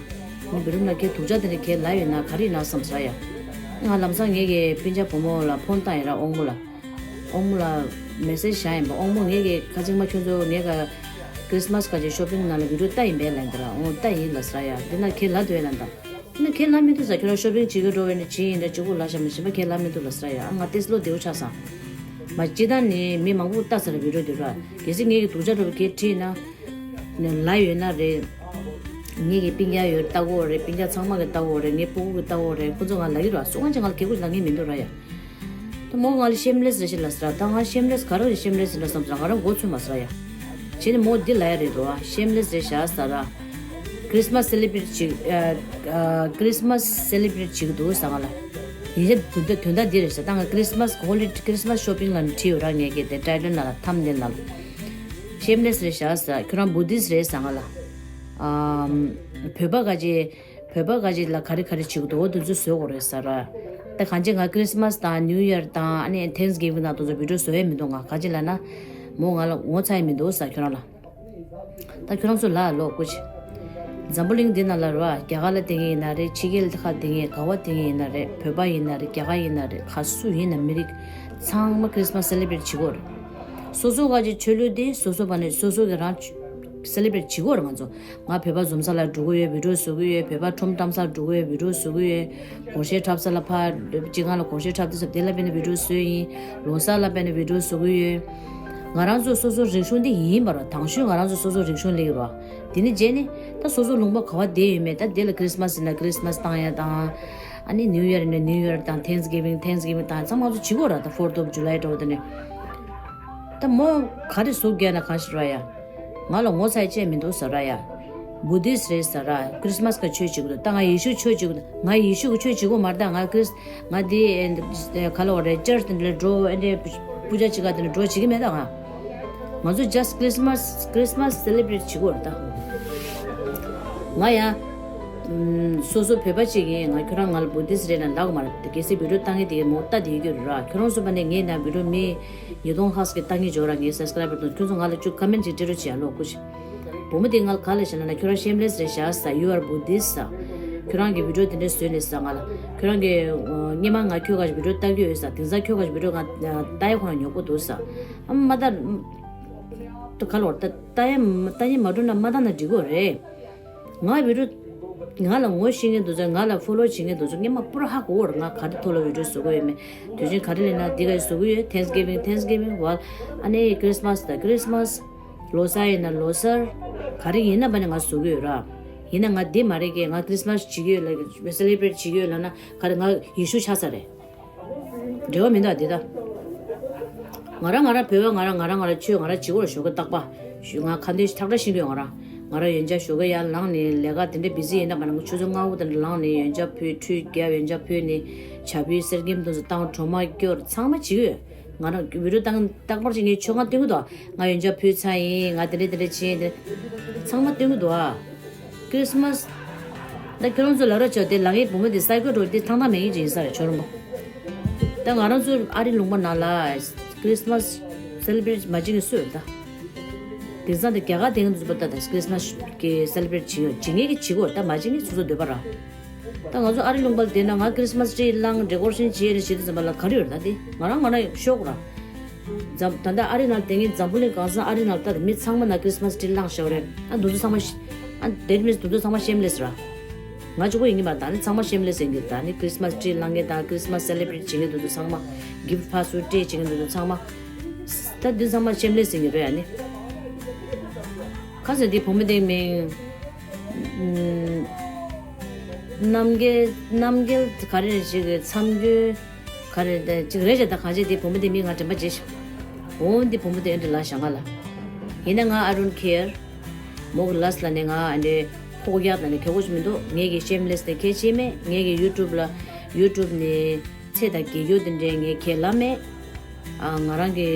ངའི་བི་རུམ་ལ་ཁྱེད་སྡུག་ཅག་དེ་འདྲ་ཁྱེད་ལབ་ཡོད་ན་ག་རེ་ཡིན་ན་བསམ་ཟེར་ཡ། ང་ལམ་སང་ངེད་ཀྱི་སྤུན་ཀྱག་བུ་མོ་ལ་ཕོན་བཏང་ཡིན་ར། དབང་མོ་ལ། དབང་མོ་ལ་མེ་སེ་ཇི་བཞག་ཡིན་པ། དབང་མོ་ངེད་ཀྱི་ཁ་ཅིག་མ་ཁྱོད་ཚོ་ངེད་ཀ་ཁྲིས་མས་ཁ་ཅིག་ཤོ་པིང་ནང་ལ་བི་ཌིའོ་ལྟ་ཡིན་པས་ལབ་འདི་ར། འོ་ལྟ་ཡིན་ལ་ཟེར་ཡ། འདི་ན་ཁྱེད་ལབ་འདུག་ལབ་འདའ། ན་ཁྱེད་ལབ་མི་འདུག་ཟེར། ཁྱོད་རང་ཤོ་པིང་བྱེད་ཀྱི་འགྲོ་བས་ནི་བྱེད་ཡིན་འདྲ་གཅིག་པུ་ལབ་བཞག་མ་ཤེས་པ་ཁྱེད་ལབ་མི་འདུག་ལ་ཟེར་ཡ། ང་ཏེས་བློ་བདེ་བོ་ཆགས་སོང་། མ་སྤྱིར་བཏང་ནི་མི་མང་པོ་ལྟ་ས་ར་བི་ཌིའོ་འདི་ར། གལ་སྲིད་ངེད་ཀྱི་སྡུག་ཅག་འགྲོ་བའི་ཁྱེད་ཁྲིད་ན། ནས་ལབ་ཡོད་ན་རེད། ངེད་ཀྱི་སྤུན་ཀྱག་ཡོད་ལྟ་གོ་རེད། སྤུན་ཀྱག་ཚང་མ་གི་ལྟ་གོ་རེད། ངའི་སྤུ་གུ་གི་ལྟ་གོ་རེད། ཁོ་ཚོ་ང་ལབ་ཀྱི་རེད། སུ་གང་ཅི་ང་ལ་གད་ཁུག་ལབ་མཁན་མི་འདུག་ར་ཡ། ད་མོ་ང་ལ་ཤེམ་ལེས་རེད་ཤི་ལ་ཟེར་ར། ད་ང་ཤེམ་ལེས་ག་རེ་རེད། ཤེམ་ལེས་ཡིན་འདྲ་བསམ་ཟེར་ར། ང་རང་མགོ་ཚོས་མ་ཟེར་ར་ཡ། བྱས་ནས་མོ་འདི་ལབ་ཡ་རེད་འགྲོ་ཨ། ཤེམ་ལེས་རེད་ཤག་ཟེར་ར། ཁྲིས་མས་སེ་ལི་བྲེཊ་བྱེད། ཨ། ཨ། ཁྲིས་མས་སེ་ལི་བྲེཊ་བྱེད་ཀྱི་འདུག་ཟེར་ང་ལ། ཡིན་ཤ་དོན་དག་དོན་དག་འདི་རེད་ཟེར། ད་ང་ཁྲིས་མས་ཧོ་ལི་ཁྲིས་མས་ཤོ་པིང་ལ་ནི་བྲིས་ཡོད་ར། ངས་ཀྱི་དེ་ཊའི་ཊལ་ནང་ལ་ཐམ་ནེལ་ནང་ལ། ཤེམ་ལེས་རེད་ཤག་ཟེར། ཁྱོད་རང་བུ་དིསྟ་རེད་ཟེར་ང་ལ། ཨམ། བོད་པ་ག་ཅིག་བོད་པ་ག་ཅིག་ལ་ག་རེ་ག་རེ་བྱེད་དགོས་འདུག་འོ་དེ་ཚོ་བཟོ་དགོས་རེད་ཟེར་ར། ད་གང་ཅི་ང་ཁྲིས་མས་དང་ནིའུ་ཡར་དང་ཨ་ནི་ཐེངས་གིབ་ཝིང་དང་དེ་ཚོ་བི་ཌིའོ་བཟོ་ཡས་མི་འདུག་ང་ག་ཅི་ལབ་ན། མོ་ང་ལ་ངོ་ཚ་ཡས་མི་འདུག་ཟེར་ཁྱོད་རང་ལ། ད་ཁྱོད་རང་ཚོ་ལ་ལོ་སྐུ་མཁྱེན། འཛམ་བུ་གླིང་འདི་ནང་ལ་ར་བ། རྒྱ་གར་ལ་བསྡད་མཁན་ཡིན་ན་རེད། ཕྱི་རྒྱལ་ཁག་བསྡད་མཁན་ག་བ་བསྡད་མཁན་ཡིན་ན་རེད། བོད་པ་ཡིན་ན་རེད། རྒྱ་གར་ཡིན་ན་རེད། ག་སུ་ཡིན་ན་མི་རིགས་ཚང་མ་ཁྲིས་མས་སེ་ལི་བྲེཊ་བྱེད་ཀྱི་ཡོད་རེད། སོ་སོ་ག་ཅིག་ཆོས་ལུགས་དེ་སོ་སོ་བ་ནས་སོ་སོ་གི་རང་སེ་ལི་བྲེཊ་བྱེད་ཀྱི་ཡོད་རེད། ང་ཚོ་ང་བོད་པ་འཛོམས་ས་ལ་འགྲོ་གི་ཡོད། བི་ཌིའོ་བཟོ་གི་ཡོད། བོད་པ་ཁྲོམ་བཀྲམ་སར་འགྲོ་གི་ཡོད། བི་ཌིའོ་བཟོ་གི་ཡོད། སྒོར་གཞས་འཁྲབ་ས་ལ་ཕར་སྤྱི་ཁང་ལ་སྒོར་གཞས་འཁྲབ་དུས་ཙམ་དེ་ལ་དཔེར་ན་བི་ཌིའོ་བཟོས་ཡིན། ལོ་གསར་ལ་དཔེར་ན་བི་ཌིའོ་བཟོ་གི་ཡོད། ང་རང་ཚོ་སོ་སོ་རིག་གཞུང་འདི་ཡིན་པ་ར། དང་ཤོས་ང་རང་ཚོ་སོ་སོ་རིག་གཞུང་སླེབས་ཡོད་ར། དེ་ནི་རྗེས་ནི་ད་སོ་སོ་ལུང་པ་ག་བ་བསྡད་ཡོད་མེད། ད་དེ་ལ་ཁྲིས་མས་ཡིན་ན་ཁྲིས་མས་བཏང་ཡ་དང་། ཨ་ནི་ནིའུ་ཡར་ཡིན་ན་ནིའུ་ཡར་དང་ཐེངས་གིབ་ཝིང་ཐེངས་གིབ་ཝིང་དང་ཚང་མ་ང་ཚོ་བྱེད་ཀྱི་ཡོད་ར། ད་ཕོར་ཐི་ཨོཕ་ཇུ་ལའི་འདྲ་བོ་དེ་ནི། ད་མོ་ག་རེ་ཟུག་རྒྱག་ན་གང་ཞིག་ར་ཡ། ང་ལ་ངོ་ཚ་ཡ་ཅི་ཡང་མི་འདུག་ཟེར་ར་ཡ། བུ་དིསྟ་རེད་ཟེར་ར། ཁྲིས་མས་ག་ཆོས་བྱེད་ཀྱི་འདུག་ད་ང་ཡེ་ཤུ་ཆོས་བྱེད་ཀྱི་འདུག་ང་ཡེ་ཤུ་གི་ཆོས་བྱེད་ཀྱི་ཡོད་མ་རེད། ད་ང་ཁྲིས་ང་དེ་ག་ལ་བ་རེད། ཅར་ཆ་དེ་འདྲ་འགྲོ་ཨེ་འདྲ་པུ་ཇ་བྱེད་ག་དེ་འདྲ་འགྲོ་བྱེད་ཀྱི་མེད། ད་ང་ང་ཚོ་ཇ་སི་ཊི་ཁྲིས་མས་ཁྲིས་མས་སེ་ལི་བྲེཊ་བྱེད་ཀྱི་ཡོད་རེད་ད། ང་ཡ། ཨམ། སོ་སོ་བོད་པ་ཅིག་ཡིན། ང་ཁྱོད་རང་ང་ལ་བུ་དིསྟ་རེད་ལབ་ན་ལབ་ཀྱི་མ་རེད། གལ་སྲིད་བི་ཌིའོ་བཏང་མཁན་དེ་མོ་ལྟ་དེ་ཡོད་ཀྱི་རེད་ར། ཁྱོད་རང་ཚོ་བ་ནས་ངའི་ནང་བི་ཌིའོ་མི་ཉིས་སྟོང་ལྷག་ཙམ་གྱིས་ལྟ་མཁན་ཡོད་ར། ངའི་སབ་སི་ཀ་རའི་བར་དང་། ཁྱོད་ཚོ་ང་ལ་ཅིག་ཀོ་མེན་ཊི་ཅིག་སྤྲད་རོགས་བྱེད་ཡ་ལོ་སྐུ་མཁྱེན། བུ་མོ་དེས་ང་ལ་ག་ལབ་ཤག་ལབ་ན། ཁྱོད་རང་ཤེམ་ལེས་རེད་ཤག་ཟེར། You are Buddhist་ཟེར། ཁྱོད་རང་གིས་བི་ཌིའོ་དེ་འདྲ་བཟོས་ནས་ཟེར་ང་ལ། ཁྱོད་རང་གིས་སྔོན་མ་ང་ཁྱོད་ག་ཅིག་བི་ཌིའོ་ལྟ་གི་ཡོད་ཟེར། དེང་སང་ཁྱོད་ག་ཅིག་བི་ཌིའོ་ང་ལྟ་ཡ་ཁོ་ན་ཉོབ་པོ་འདུག་ཟེར། ཨ་མ་ད། ད་ག་ལོར་ད་ལྟ་ཡ་ལྟ་ཡ་མ་འགྲོ་ན་མ་ལྟ་ན་འགྲིག་གི་རེད། ང་བི་ཌིའོ་ང་ལ་ངོ་ཤེས་མཁན་དེ་ཚོ། ང་ལ་ཕོ་ལོ་བྱེད་མཁན་དེ་ཚོ་སྔོན་མ་པུ་ར་ཧ་གོ་གི་ཡོད་རེད། ང་ག་རེ་ཐོག་ལ་བི་ཌིའོ་བཟོ་གི་ཡོད་མེད། དུས་ཆེན་ག་རེ་སླེབས་ན་འདི་ག་བཟོ་གི་ཡོད། ཐེངས་གིབ་ཝིང་ཐེངས་གིབ་ཝིང་ཝལ། ཨ་ནི་ཁྲིས་མས་ད་ཁྲིས་མས། ལོ་གསར་ཡིན་ན་ལོ་གསར། ག་རེ་ཡིན་ན་བ་ནི་ང་བཟོ་གི་ཡོད་ར། ཡིན་ན་ང་འདི་མ་རེད་ཀྱི། ང་ཁྲིས་མས་བྱེད་ཀྱི་ཡོད་ལབ་ཀྱི། སེ་ལི་བྲེཊ་བྱེད་ཀྱི་ཡོད་ལབ་ན་ག་རེ་ང་ཡེ་ཤུ་ཆགས་ས་རེད། འབྲེལ་བ་མི་འདུག་འདི་ད། ང་རང་ང་རང་བོད་པ། ང་རང་ང་རང་ང་རང་ཆོས་ང་རང་བྱེད་ཀྱི་ཡོད་ར། ཞོགས་ཀ་རྟག་པ། ཞོགས་ང་ཁ་འདོན་ཐག་ཐག་ཤེས་ཀྱི་ཡོད། ང་རང་ང་རང་ཡོན་ཆབ་ཞོགས་ཀ་ཡར་ལངས་ནས་ལས་ཀ་དེ་འདྲ་བི་ཟི་ཡིན་ན་བ་ནི་ང་ཆུ་ཚོད་ལྔ་དབུ་དེ་འདྲ་ལངས་ནས་ཡོན་ཆབ་ཕུལ། ཁྲུས་བརྒྱབ། ཡོན་ཆབ་ཕུལ་ནས་ཇ་ཕུལ། གསེར་སྐྱེམས་དེ་ཚོ་བཏང་། གྲོ་མ་སྐྱོར། ཚང་མ་བྱེད་ཀྱི་ཡོད། ང་རང་བི་ཌིའོ་བཏང་རྟག་པར་ཅིག་ངས་ཆོས་ཁང་སྟོན་གྱི་འདུག་ང་ཡོན་ཆབ་ཕུལ་ཚར་ཡིན། ང་དེ་འདྲ་དེ་འདྲ་བྱས་ཡིན། དེ་ཚང་མ་སྟོན་གྱི་འདུག་ཨ། ཁྲིས་མས། ད་ཁྱོད་རང་ཚོ་ལབ་རོགས་བྱོས། དེ་ལབ་མཁན་བུ་མོ་དེ་སའི་ཀོ་འདྲ་བོ་དེ་ཐང་ཐང་མེད་མཁན་ཅིག་ཡིན་ས་རེད། ཆོ་རོང་པོ། ད་ང་རང་ཚོ་ཨ་རི་ལུང་པ་ནང་ལ་ཁྲིས་མས་སེ་ལི་བྲེཊ་མ་བྱེད་མཁན་སུ་ཡོད་ད། དེང་སང་དེ་རྒྱ་གར་དེང་དུ་ཚུད་པ་ད་ད་ཁྲིས་མས་ཀྱི་སེ་ལི་བྲེཊ་བྱེད་ཡོད། བྱེད་མཁན་གྱིས་བྱེད་དགོས། ད་མ་བྱེད་མཁན་སོ་སོ་འདོད་པ་ར། ད་ང་ཚོ་ཨ་རི་ལུང་པ་ལ་བསྡད་ན་ང་ཁྲིས་མས་ཊི་རི་བསླངས། ཌེ་ཀོ་རེ་ཤན་བྱས་ནས་བྱེད་དུས་ཙམ་པ་ལ་ག་རེ་ཡོད་རེད། ད་དེ་ང་རང་ང་རང་ཤོག་ར། འཛམ། ད་ལྟ་ཨ་རི་ནང་བསྡད་མཁན་འཛམ་བུ་གླིང་གང་ས་ཨ་རི་ནང་ལྟ་དང་། མི་ཚང་མ་ན་ཁྲིས་མས་ཊི་རི་བསླངས་བཞག་རེད། ཨ་འདུ་འཛོམས་ཚང་མ་ཤ། ཨ་that means འདུ་འཛོམས་ཚང་མ་ཤེམ་ལེས་ར། ང་གཅིག་པོ་ཡིན་གྱི་མ་རེད། ད་ནི་ཚང་མ་ཤེམ་ལེས་ཡིན་གྱི་རེད། ད་ནི་ཁྲིས་མས་ཊི་རི་བསླངས་མཁན་དང་ཁྲིས་མས་སེ་ལི་བྲེཊ་བྱེད་མཁན་འདུ་འཛོམས་ཚང་མ། གིཕ་ཊི་ཕར་ཚུར་སྤྲད་བྱེད་མཁན་འདུ་འཛོམས་ཚང་མ། ད་འདི་ཚང་མ་ཤེམ་ལེས་ཡིན་གྱི་རེད། ཨ་ནི་ཁ་སང་འདི་བུ་མོ་དེའི་མིང་། ཨམ། རྣམ་རྒྱལ། རྣམ་རྒྱལ་ག་རེ་རེད། ཅིག་མཚམས་སྦྱོར་ག་རེ་རེད། ཅིག་རེད་ཅེ། ད་གང་བྱས་དེ་བུ་མོ་དེ་མིང་ང་དྲན་པ་བརྗེད་ཤག་འོ་འདི་བུ་མོ་དེ་ཨེ་འདྲ་ལབ་ཤག་ང་ལ། ཡིན་ན་ང་I don't care། མོ་གི་ལབས་ལབ་ནས་ང་ཨེ་འདྲ་ཕོག་ཡག་ལབ་ནས་གལ་དགོས་ཅིག་མི་འདུག་ངས་ཀྱི་ཤེམ་ལེས་དེ་གལ་ཆེ་མེད། ངས་ཀྱི་ཡུ་ཊུབ་ལ། ཡུ་ཊུབ་ནས་ཚེ་དང་རྒྱལ་རྒྱུ་དེ་འདྲའི་ངས་ཁས་ལབ་མེད། ཨ། ང་རང་གི།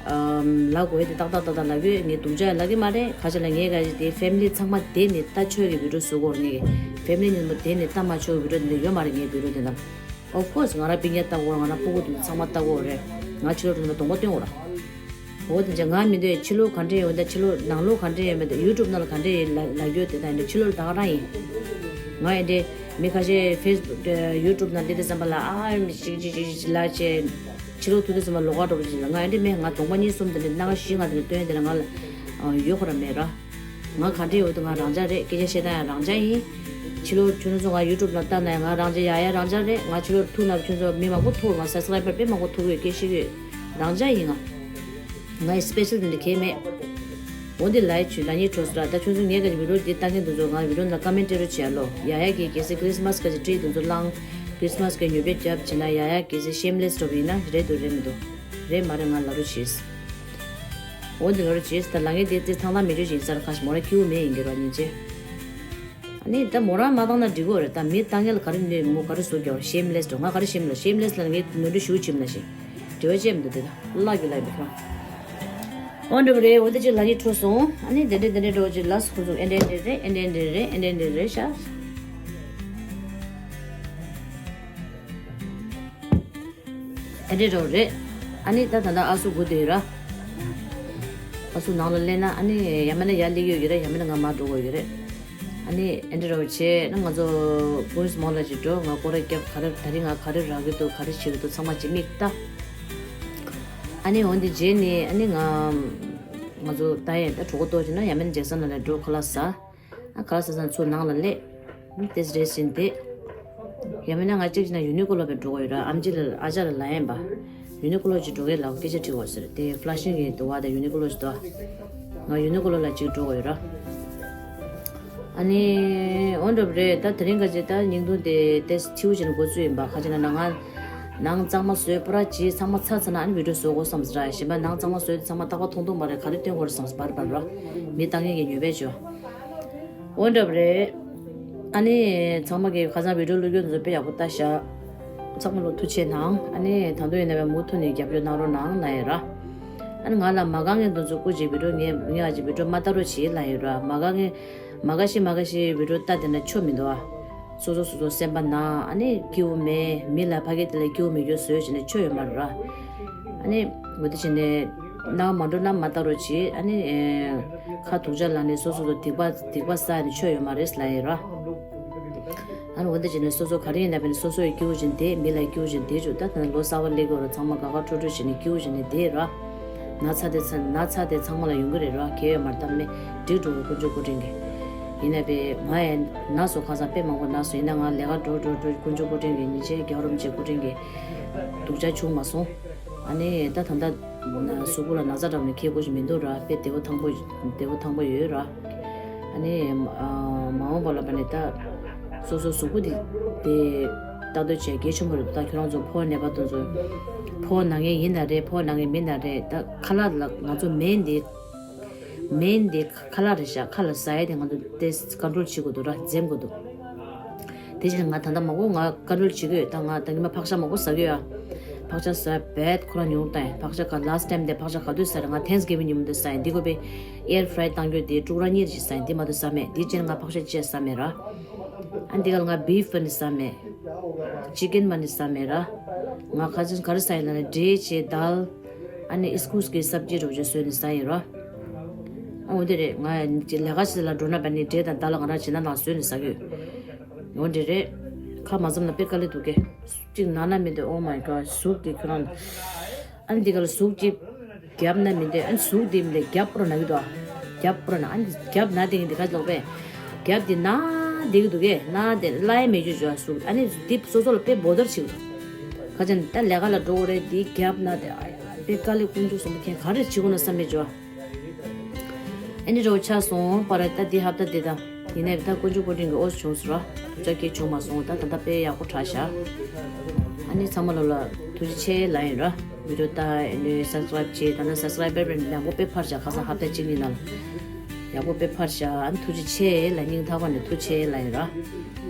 ཨམ། ལབ་དགོས་དེ་ཏག་ཏག་ཏག་ཏག་ལབ་ཀྱི་ཡོད། ངས་སྡུག་ཅག་ལབ་ཀྱི་མ་རེད། ག་ཅི་ལ་ངས་ག་ཅི་དེ་ཕེ་མི་ལི་ཚང་མ་བསྡད་ནས་ལྟ་ཆོག་གི་བི་ཌིའོ་བཟོ་གི་ཡོད་རེད། ངས་ཕེ་མི་ལི་མཉམ་པོ་བསྡད་ནས་ལྟ་མ་ཆོག་གི་བི་ཌིའོ་དེ་འདྲ་ཡོད་མ་རེད། ངའི་བི་ཌིའོ་དེ་ནང་། Of course ང་རང་སྤུན་ཀྱག་ལྟ་གོ། ང་རང་སྤུ་གུ་དེ་ཚང་མ་ལྟ་གོ་རེད། ང་ཕྱི་ལོགས་དེ་ནང་གདོང་པ་སྟོན་གོ་ར། འོ་དེ་ཚོ་ང་མི་འདོད། ཕྱི་ལོགས་ག་འདྲ་ཡོད་ད། ཕྱི་ལོགས་ནང་ལོགས་ག་འདྲ་ཡོད་མེད་ད། ཡུ་ཊུབ་ནང་ལ་ག་འདྲ་ཡོད་ལབ་ལབ་རྒྱུ་དེ་ད་ཡིན་ད། ཕྱི་ལོགས་ལ་ད་ག་རང་ཡིན། ང་ཨེ་འདྲེ་མི་ཁ་ཤས་ཕེ་སི་བུག་ཡུ་ཊུབ་ནང་འདི་དེ་ཙམ་པ་ལ་ཨ་ཅིག་ཅིག་ཅིག་ཅིག་ལ་ཆེ་ཕྱི་ལོགས་ཐུག་དུས་ཙམ་པ་ལོགས་ཀ་འགྲོ་བ་ཅིག་ལ། ང་ཨེ་འདྲེ་མེད། ང་གདོང་པ་གཉིས་གསུམ་དེ་འདྲ་སྣ་ཁ་བཞི་ལྔ་དེ་འདྲ་སྟོན་དེ་འདྲ་ང་ལ་ཡོད་ཁོ་ར་མེད་ར། ང་ག་འདྲེ་ཡོད་དུ་ང་རང་ཅག་རེད། སྐད་ཆ་བཤད་སྟངས་ཡང་རང་ཅག་ཡིན། ཕྱི་ལོགས་ཁྱོད་ཚོ་ང་ཡུ་ཊུབ་ལ་ལྟ་ན་ཡང་ང་རང་ཅག་ཡ་ཡ་རང་ཅག་རེད། ང་ཕྱི་ལོགས་ཐུག་ན་ཁྱོད་ཚོ་མི་མང་པོ་ཐུག་ང་སབ་སི་ཀ་རའི་བར་དཔེ་མང་པོ་ཐུག་ཡོད་སྐད་ཤེས་ཡོད། རང་ཅག་ཡིན་ང་། ང་ཡི་སི་པེ་ཤལ་དེ་འདྲ་གས་མེད། འོ་འདི་ལ་ཡི་ཆུ་ལ་ཉེ་འཕྲོ་སོ་ར། ད་ཁྱོད་ཚོ་ངས་ག་ཅིག་བི་ཌིའོ་འདི་ལྟ་མཁན་དེ་ཚོ་ང་བི་ཌིའོ་ནང་ཀ་མེན་ཊི་སྤྲད་རོགས་བྱེད་ཨ་ལོ། ཡ་ཡ་གིས་གལ་སྲིད་ཁྲི་སི་མ་སི་ག་ཅིག་ཊི་རི་དེ་ཚོ་བསླངས། ཁྲི་སི་མ་སི་གི་ཉོ་སྤྲད་རྒྱབ་བྱེད་ན་ཡ་ཡ་གལ་སྲིད་ཤེམ་ལེ་སི་འགྲོ་བ་ཡིན་ན་རེད་འདུག་རེད་མི་འདུག་རེད་མ་རེད་ང་ལབ་རོགས་བྱེད། འོ་འདི་ལབ་རོགས་བྱེད། ད་ལ་ངས་དེ་ཚེ་ཐང་ཐང་མི་འགྲོ་བཞིན་སར་ཁ་ཞིག་མོ་ར་ཁྱིའུ་མེད་ཡིན་གྱི་རོ་སྙིང་རྗེ། ཨ་ནི་ད་མོ་རང་མ་བཏང་ན་འགྲིག་གོ་རེད། ད་མི་བཏང་མཁན་ལ་ག་རེ་ནུས་མོ་ག་རེ་བཟོ་རྒྱུ་ཤེམ་ལེ་སི་འགྲོ། ང་ག་རེ་ཤེམ་ལེ་སི་ལ་ངས་ནོར་འཁྲུལ་ཞུ་ཅིག་མིན་ན་ཞིག་འབྲེལ་བ་ཅན་མི་འདུག་དེ་ད་བརླག་རྒྱུ་ལ་ཡིན་པ་ཁྱོད། འོ་འདྲ་པོ་རེད། འོ་དེ་ཅིག་ལ་ཡི་འཕྲོ་སོང་། ཨ་ནི་དེ་འདྲས་དེ་འདྲས་འགྲོ་ཅིག་ལ་སོ་ཁོ་ཚོ་ཨེ་འདྲས་འདྲས་རེད། ཨེ་འདྲས་འདྲས་རེད། ཨེ་འདྲས་འདྲས་རེད་ཤག་ཨེ་འདྲས་འགྲོ་རེད། ཨ་ནི་ད་ད་ད་ཨ་སུ་སྒུག་བསྡད་ཡོད་ར། ཨ་སུ་ནང་ལ་སླེབས་ན་ཨ་ནི་ཡང་མིན་ན་ཡར་སླེབས་ཡོད་ཀྱི་རེད། ཡང་མིན་ན་ང་མར་འགྲོ་དགོས་ཀྱི་རེད། ཨ་ནི་ཨེ་འདྲས་འགྲོ་བྱས་ན་ང་ཚོ་ཀུན་སི་མོལ་ལ་ཅིག་འགྲོ། ང་སྐོར་ར་རྒྱབ་ག་རེ་ད་རིང་ང་ག་རེ་རག་གི་འདུག་ག་རེ་བྱེད་ཀྱི་འདུག་ཚང་མ་ཅིག་མིག་ལྟ། ཨ་ནི་འོན་ཏེ་རྗེས་ནས་ཨ་ནི་ང་ང་ཚོ་ད་ཡང་ད་གྲོད་ཁོག་ལྟོགས་བྱས་ན་ཡང་མིན་ན་ཇེག་སན་ལ་ལ་འགྲོ་ཁ་ལག་ཟ། ཨ་ཁ་ལག་ཟ་ས་ཚུར་ནང་ལ་སླེབས། ཨ་ཏེས་རེས་བཞིན་བསྡད། ཡང་མིན་ན་ང་གཅིག་བྱས་ན་ཡུ་ནི་ཀོ་ལོ་བས་འགྲོ་གི་ཡོད་ར། ཨམ་ཆི་ལ་ཨ་ཅག་ལ་ལབ་ཡིན་པ། ཡུ་ནི་ཀོ་ལོ་ཅིག་འགྲོ་གི་ལབ་སྐད་ཆ་དྲིས་འོ་ཟེར་དེ་ཕ་ལ་ཤིང་གི་དུ་བ་དང་ཡུ་ནི་ཀོ་ལོ་ཅིག་དུ་བ། ང་ཡུ་ནི་ཀོ་ལོ་ལ་ཅིག་འགྲོ་གི་ཡོད་ར། ཨ་ནི་འོ་འདྲ་པོ་རེད། ད་དེ་རིང་ག་ཅིག་ད་བརྙན་ཐུང་དེ་ཏེས་ཐིའུ་ཅན་འགོ་ཚུགས་ཡིན་པ། ཁ་ཅིག་ན་ན་ང་ནང་གཙང་མ་བཟོས་པ་ར་ཅིག་ཚང་མ་ཚར་ཚར་ན་ཨ་ནི་བི་ཌིའོ་བཟོ་དགོས་བསམ་ཟེར་ར། གཞན་པ་ནང་གཙང་མ་བཟོས་དེ་ཚང་མ་རྟག་པར་མཐོང་མཐོང་མ་རེད། ག་རེ་སྟོན་དགོས་རེད་བསམ་སོང་བར་བར་ར། མི་ལྟ་མཁན་གྱི་ཉོས་པས་ཅོ། འོ་འདྲ་པོ་རེད། ཨ་ནི་ཚང་མ་གིས་ཁ་སང་བི་ཌིའོ་བླུགས་རྒྱུ་འདི་ཚོ་དཔེ་ཡག་པོ་ལྟ་ཤག་ཚང་མ་ལ་ཐུགས་རྗེ་ཆེ་གནང་། ཨ་ནི་ད་དུང་ཡིན་ན་བས་མུ་མཐུད་ནས་རྒྱབ་སྐྱོར་གནང་རོགས་གནང་ལབ་ཡིན་ར། ཨ་ནི་ང་ལ་མ་དགའ་མཁན་འདི་ཚོ་སྐུ་མཁྱེན་བི་ཌིའོ་ངས་ངས་ཨ་ཅིག་བི་ཌིའོ་མ་ལྟ་རོགས་བྱེད་ལབ་ཡིན་ར། མ་དགའ་མཁན་མ་དགའ་ཤི་མ་དགའ་ཤི་བི་ཌིའོ་ལྟ་བསྡད་ན་ཆོ་མི་འདུག་ཨ། སོ་སོ་སོ་སོ་སེམས་པ་ན་ཨ་ནི་སྐྱིད་པོ་མེད། མི་ལ་ཕ་གི་དེ་ལ་སྐྱིད་པོ་མེད་རྒྱུ་བཟོས་བྱས་ནས་ཆོ་ཡོད་མ་རེད་ར། ཨ་ནི་འོ་དེ་བྱས་ནས་ནང་མ་འགྲོ་ན་མ་ལྟ་རོགས་བྱེད། ཨ་ནི་ཨེ་ཁ་དུག་ཅག་ལ་ནི་སོ་སོ་སོ་སྡིག་པ་སྡིག་པ་བསགས་ནས་ཆོས་ཡོད་མ་རེད་ལབ་ཡིན་ར། ཨ་ནི་འོ་དེ་བྱས་ནས་སོ་སོ་ག་རེ་ཡིན་ན་བས་ནི་སོ་སོ་ཡི་སྐྱིད་པོ་བྱས་ནས་བསྡད། མི་ལ་སྐྱིད་པོ་བྱས་ནས་བསྡད་བཅུག་ད་ད་ནི་ལོ་གསར་པ་སླེབས་ཀྱི་ཡོད་ར། ཚང་མ་དགའ་དགའ་སྤྲོ་སྤྲོ་བྱས་ནས་སྐྱིད་པོ་བྱས་ནས་བསྡད་ར། ན་ཚ་དེ་ཚ་ན་ཚ་དེ་ཚང་མ་ལ་ཡོང་གི་རེད་ར། གལ་ཡོད་མ་རེད། ད་མི་འགྲིག་འགྲོ་གི་དཀོན་མཆོག་སྐུ་དྲིན་གྱིས། ཡིན་ན་བས་ང་ཡང་ན་སོ་ཁ་སང་དཔེ་མང་པོ་ན་སོ། ཡིན་ན་ང་ལས་ཀ་འགྲོ་འགྲོ་འགྲོ་དཀོན་མཆོག་སྐུ་དྲིན་གྱིས་ཉིན་ཤས་རྒྱལ་བ་རིན་པོ་ཆེ་སྐུ་དྲིན་གྱིས་སྡུག་ཅག་བྱུང་མ་སོང་། ཨ་ནི་ད་ད་ལྟ་གཟུགས་པོ་ལ་ན་ཚ་འདྲ་བོ་ནི་ཁྱད་པར་ཞིག་མི་འདུག་ར། དཔེ་བདེ་པོ་ཐང་པོ་བདེ་པོ་ཐང་པོ་ཡོད་ར། ཨ་ནི་མ་འོངས་པ་ལ་བ་ནི་ད་སོ་སོ་གཟུགས་པོ་དེ་དེ་ལྟ་འདོད་བྱས་གལ་ཆེན་པོ་རེད། ད་ཁྱོད་རང་ཚོ་ཕོ་ནད་པ་དེ་ཚོ་ཕོ་ན་མཁན་ཡིན་ན་རེད། ཕོ་ན་མཁན་མིན་ན་རེད། ད་ཁ་ལག་ལ་ང་ཚོ་མེན་དེ་མེན་དེ་ཁ་ལག་རེད་ཤག་ཁ་ལ་ཟ་ཡ་དེ་ང་ཚོ་དེ་ཀོན་ཊོལ་བྱེད་དགོས་འདུག་ར། འཛེམ་དགོས་འདུག་དེ་བཞིན་ང་ད་ལྟ་མང་པོ་ང་ཀོན་ཊོལ་བྱེད་ཀྱི་ཡོད། ད་ང་ད་ཉི་མ་ཕག་ཤ་མང་པོ་ཟ་གི་ཡོད་ཨ། ཕག་ཤ་ཟ་བད་ཁོ་རང་ཉུང་བཏང་ཡིན། ཕག་ཤ་ག་ལཱ་སི་ཊི་ཊའིམ་དེ་ཕག་ཤ་ག་དུས་ཟ་རེད། ང་ཐེངས་གི་བི་ཉིན་མོ་དུ་ཟ་ཡིན། འདི་གོ་བའི་ཨེར་ཕ་རའི་བཏང་རྒྱུ་དེ་དཀྲུག་ར་གཉིས་ཞིག་ཟ་ཡིན། འདི་མ་གཏོགས་ཟ་མེད། འདི་ཅན་ང་ཕག་ཤ་ཅི་ཟ་མེད་ར། ཨ་འདི་ག་ལ་ང་བིབ་བ་ནི་ཟ་མེད། ཅི་ཀན་བ་ནི་ཟ་མེད་ར། ང་ཁ་ཅིག་ག་རེ་ཟ་ཡིན་ལ་ནི་འབྲས་ཅེ་དལ། ཨ་ནི་ཨིས་ཀུས་ཀྱི་སབ་ཇི་རུ་ཅེ་བཟོས་ནི་ཟ་ཡིན་ར། ཨ་འོ་འདི་རེད། ང་ལས་ཀ་ཞིག་ལ་འགྲོ་ན་བ་ནི་འབྲས་དང་དལ་ང་རང་བྱེད་ན་ནང་བཟོས་ནི་ཟ་གི་ཡོད། འོ་འདི་རེད། ཁ་མ་ཙམ་ན་དཔེ་དཀའ་ལས་འདུག་གས། གཅིག་ན་ན་མི་འདུག Oh my God གཟུགས་འདི་ཁོ་རང་། ཨ་ནི་འདི་ག་ལ་གཟུགས་གཅིག་རྒྱབ་ན་མི་འདུག་ཨ་ནི་གཟུགས་འདི་མི་འདུག་རྒྱབ་པོ་ར་ན་གི་འདུག་རྒྱབ་པོ་ར་ན། ཨ་ནི་རྒྱབ་ན་དེ་གི་འདི་ག་ལོག་པས། རྒྱབ་འདི་ན་དེ་གི་འདུག་གས། ན་དེ་ལ་ཡ་མེད་རྒྱུ་འཇོ་གཟུགས། ཨ་ནི་འདི་སོ་སོ་ལ་དཔེ་འབོ་ལྡར་བྱེད་གི་འདུག་ཁ་ཅན་ད་ལས་ཀ་ལ་འགྲོ་གི་རེད། འདི་རྒྱབ་ན་དེ་ཨ་ཡ་དཔེ་དཀའ་ལས་ཀུན་འཇུག་སོང་མཁན་ག་རེ་བྱེད་དགོས་ན་བསམ་མེད་འཇོ། ཨ་ནི་རོ་ཆགས་སོང་པ་ར། ད་འདི་ཧབ་ད་འདི་ད་ཡིན་ནའི་ད་དཀོན་མཆོག་སྐུ་དྲིན་གྱི་འོ་བྱུང་སོང་ར། དུ་ཅག་སྐྱེ་བྱུང་མ་སོང་། ད་ད་ད་དཔེ་ཡག་པོ་དྲག་ཤག་ཨ་ནི་ཚང་མ་ལོ་ལ་ཐུགས་རྗེ་ཆེ་ལ་ཡིན་ར། བི་ཌིའོ་ད་ཨ་ནི་སབ་སི་ཀ་རའིབ་བྱེད། ད་ནི་སབ་སི་ཀ་རའིབ་པར་ཡག་པོ་དཔེ་འཕར་ཤག་ཁ་སང་ཧབ་ད་གཅིག་གཉིས་ནང་ལ་ཡག་པོ་དཔེ་འཕར་ཤག་ཨ་ནི་ཐུགས་རྗེ་ཆེ་ལ་སྙིང་ཐག་པ་ནས་ཐུགས་ཆེ་ལ་ཡིན་ར།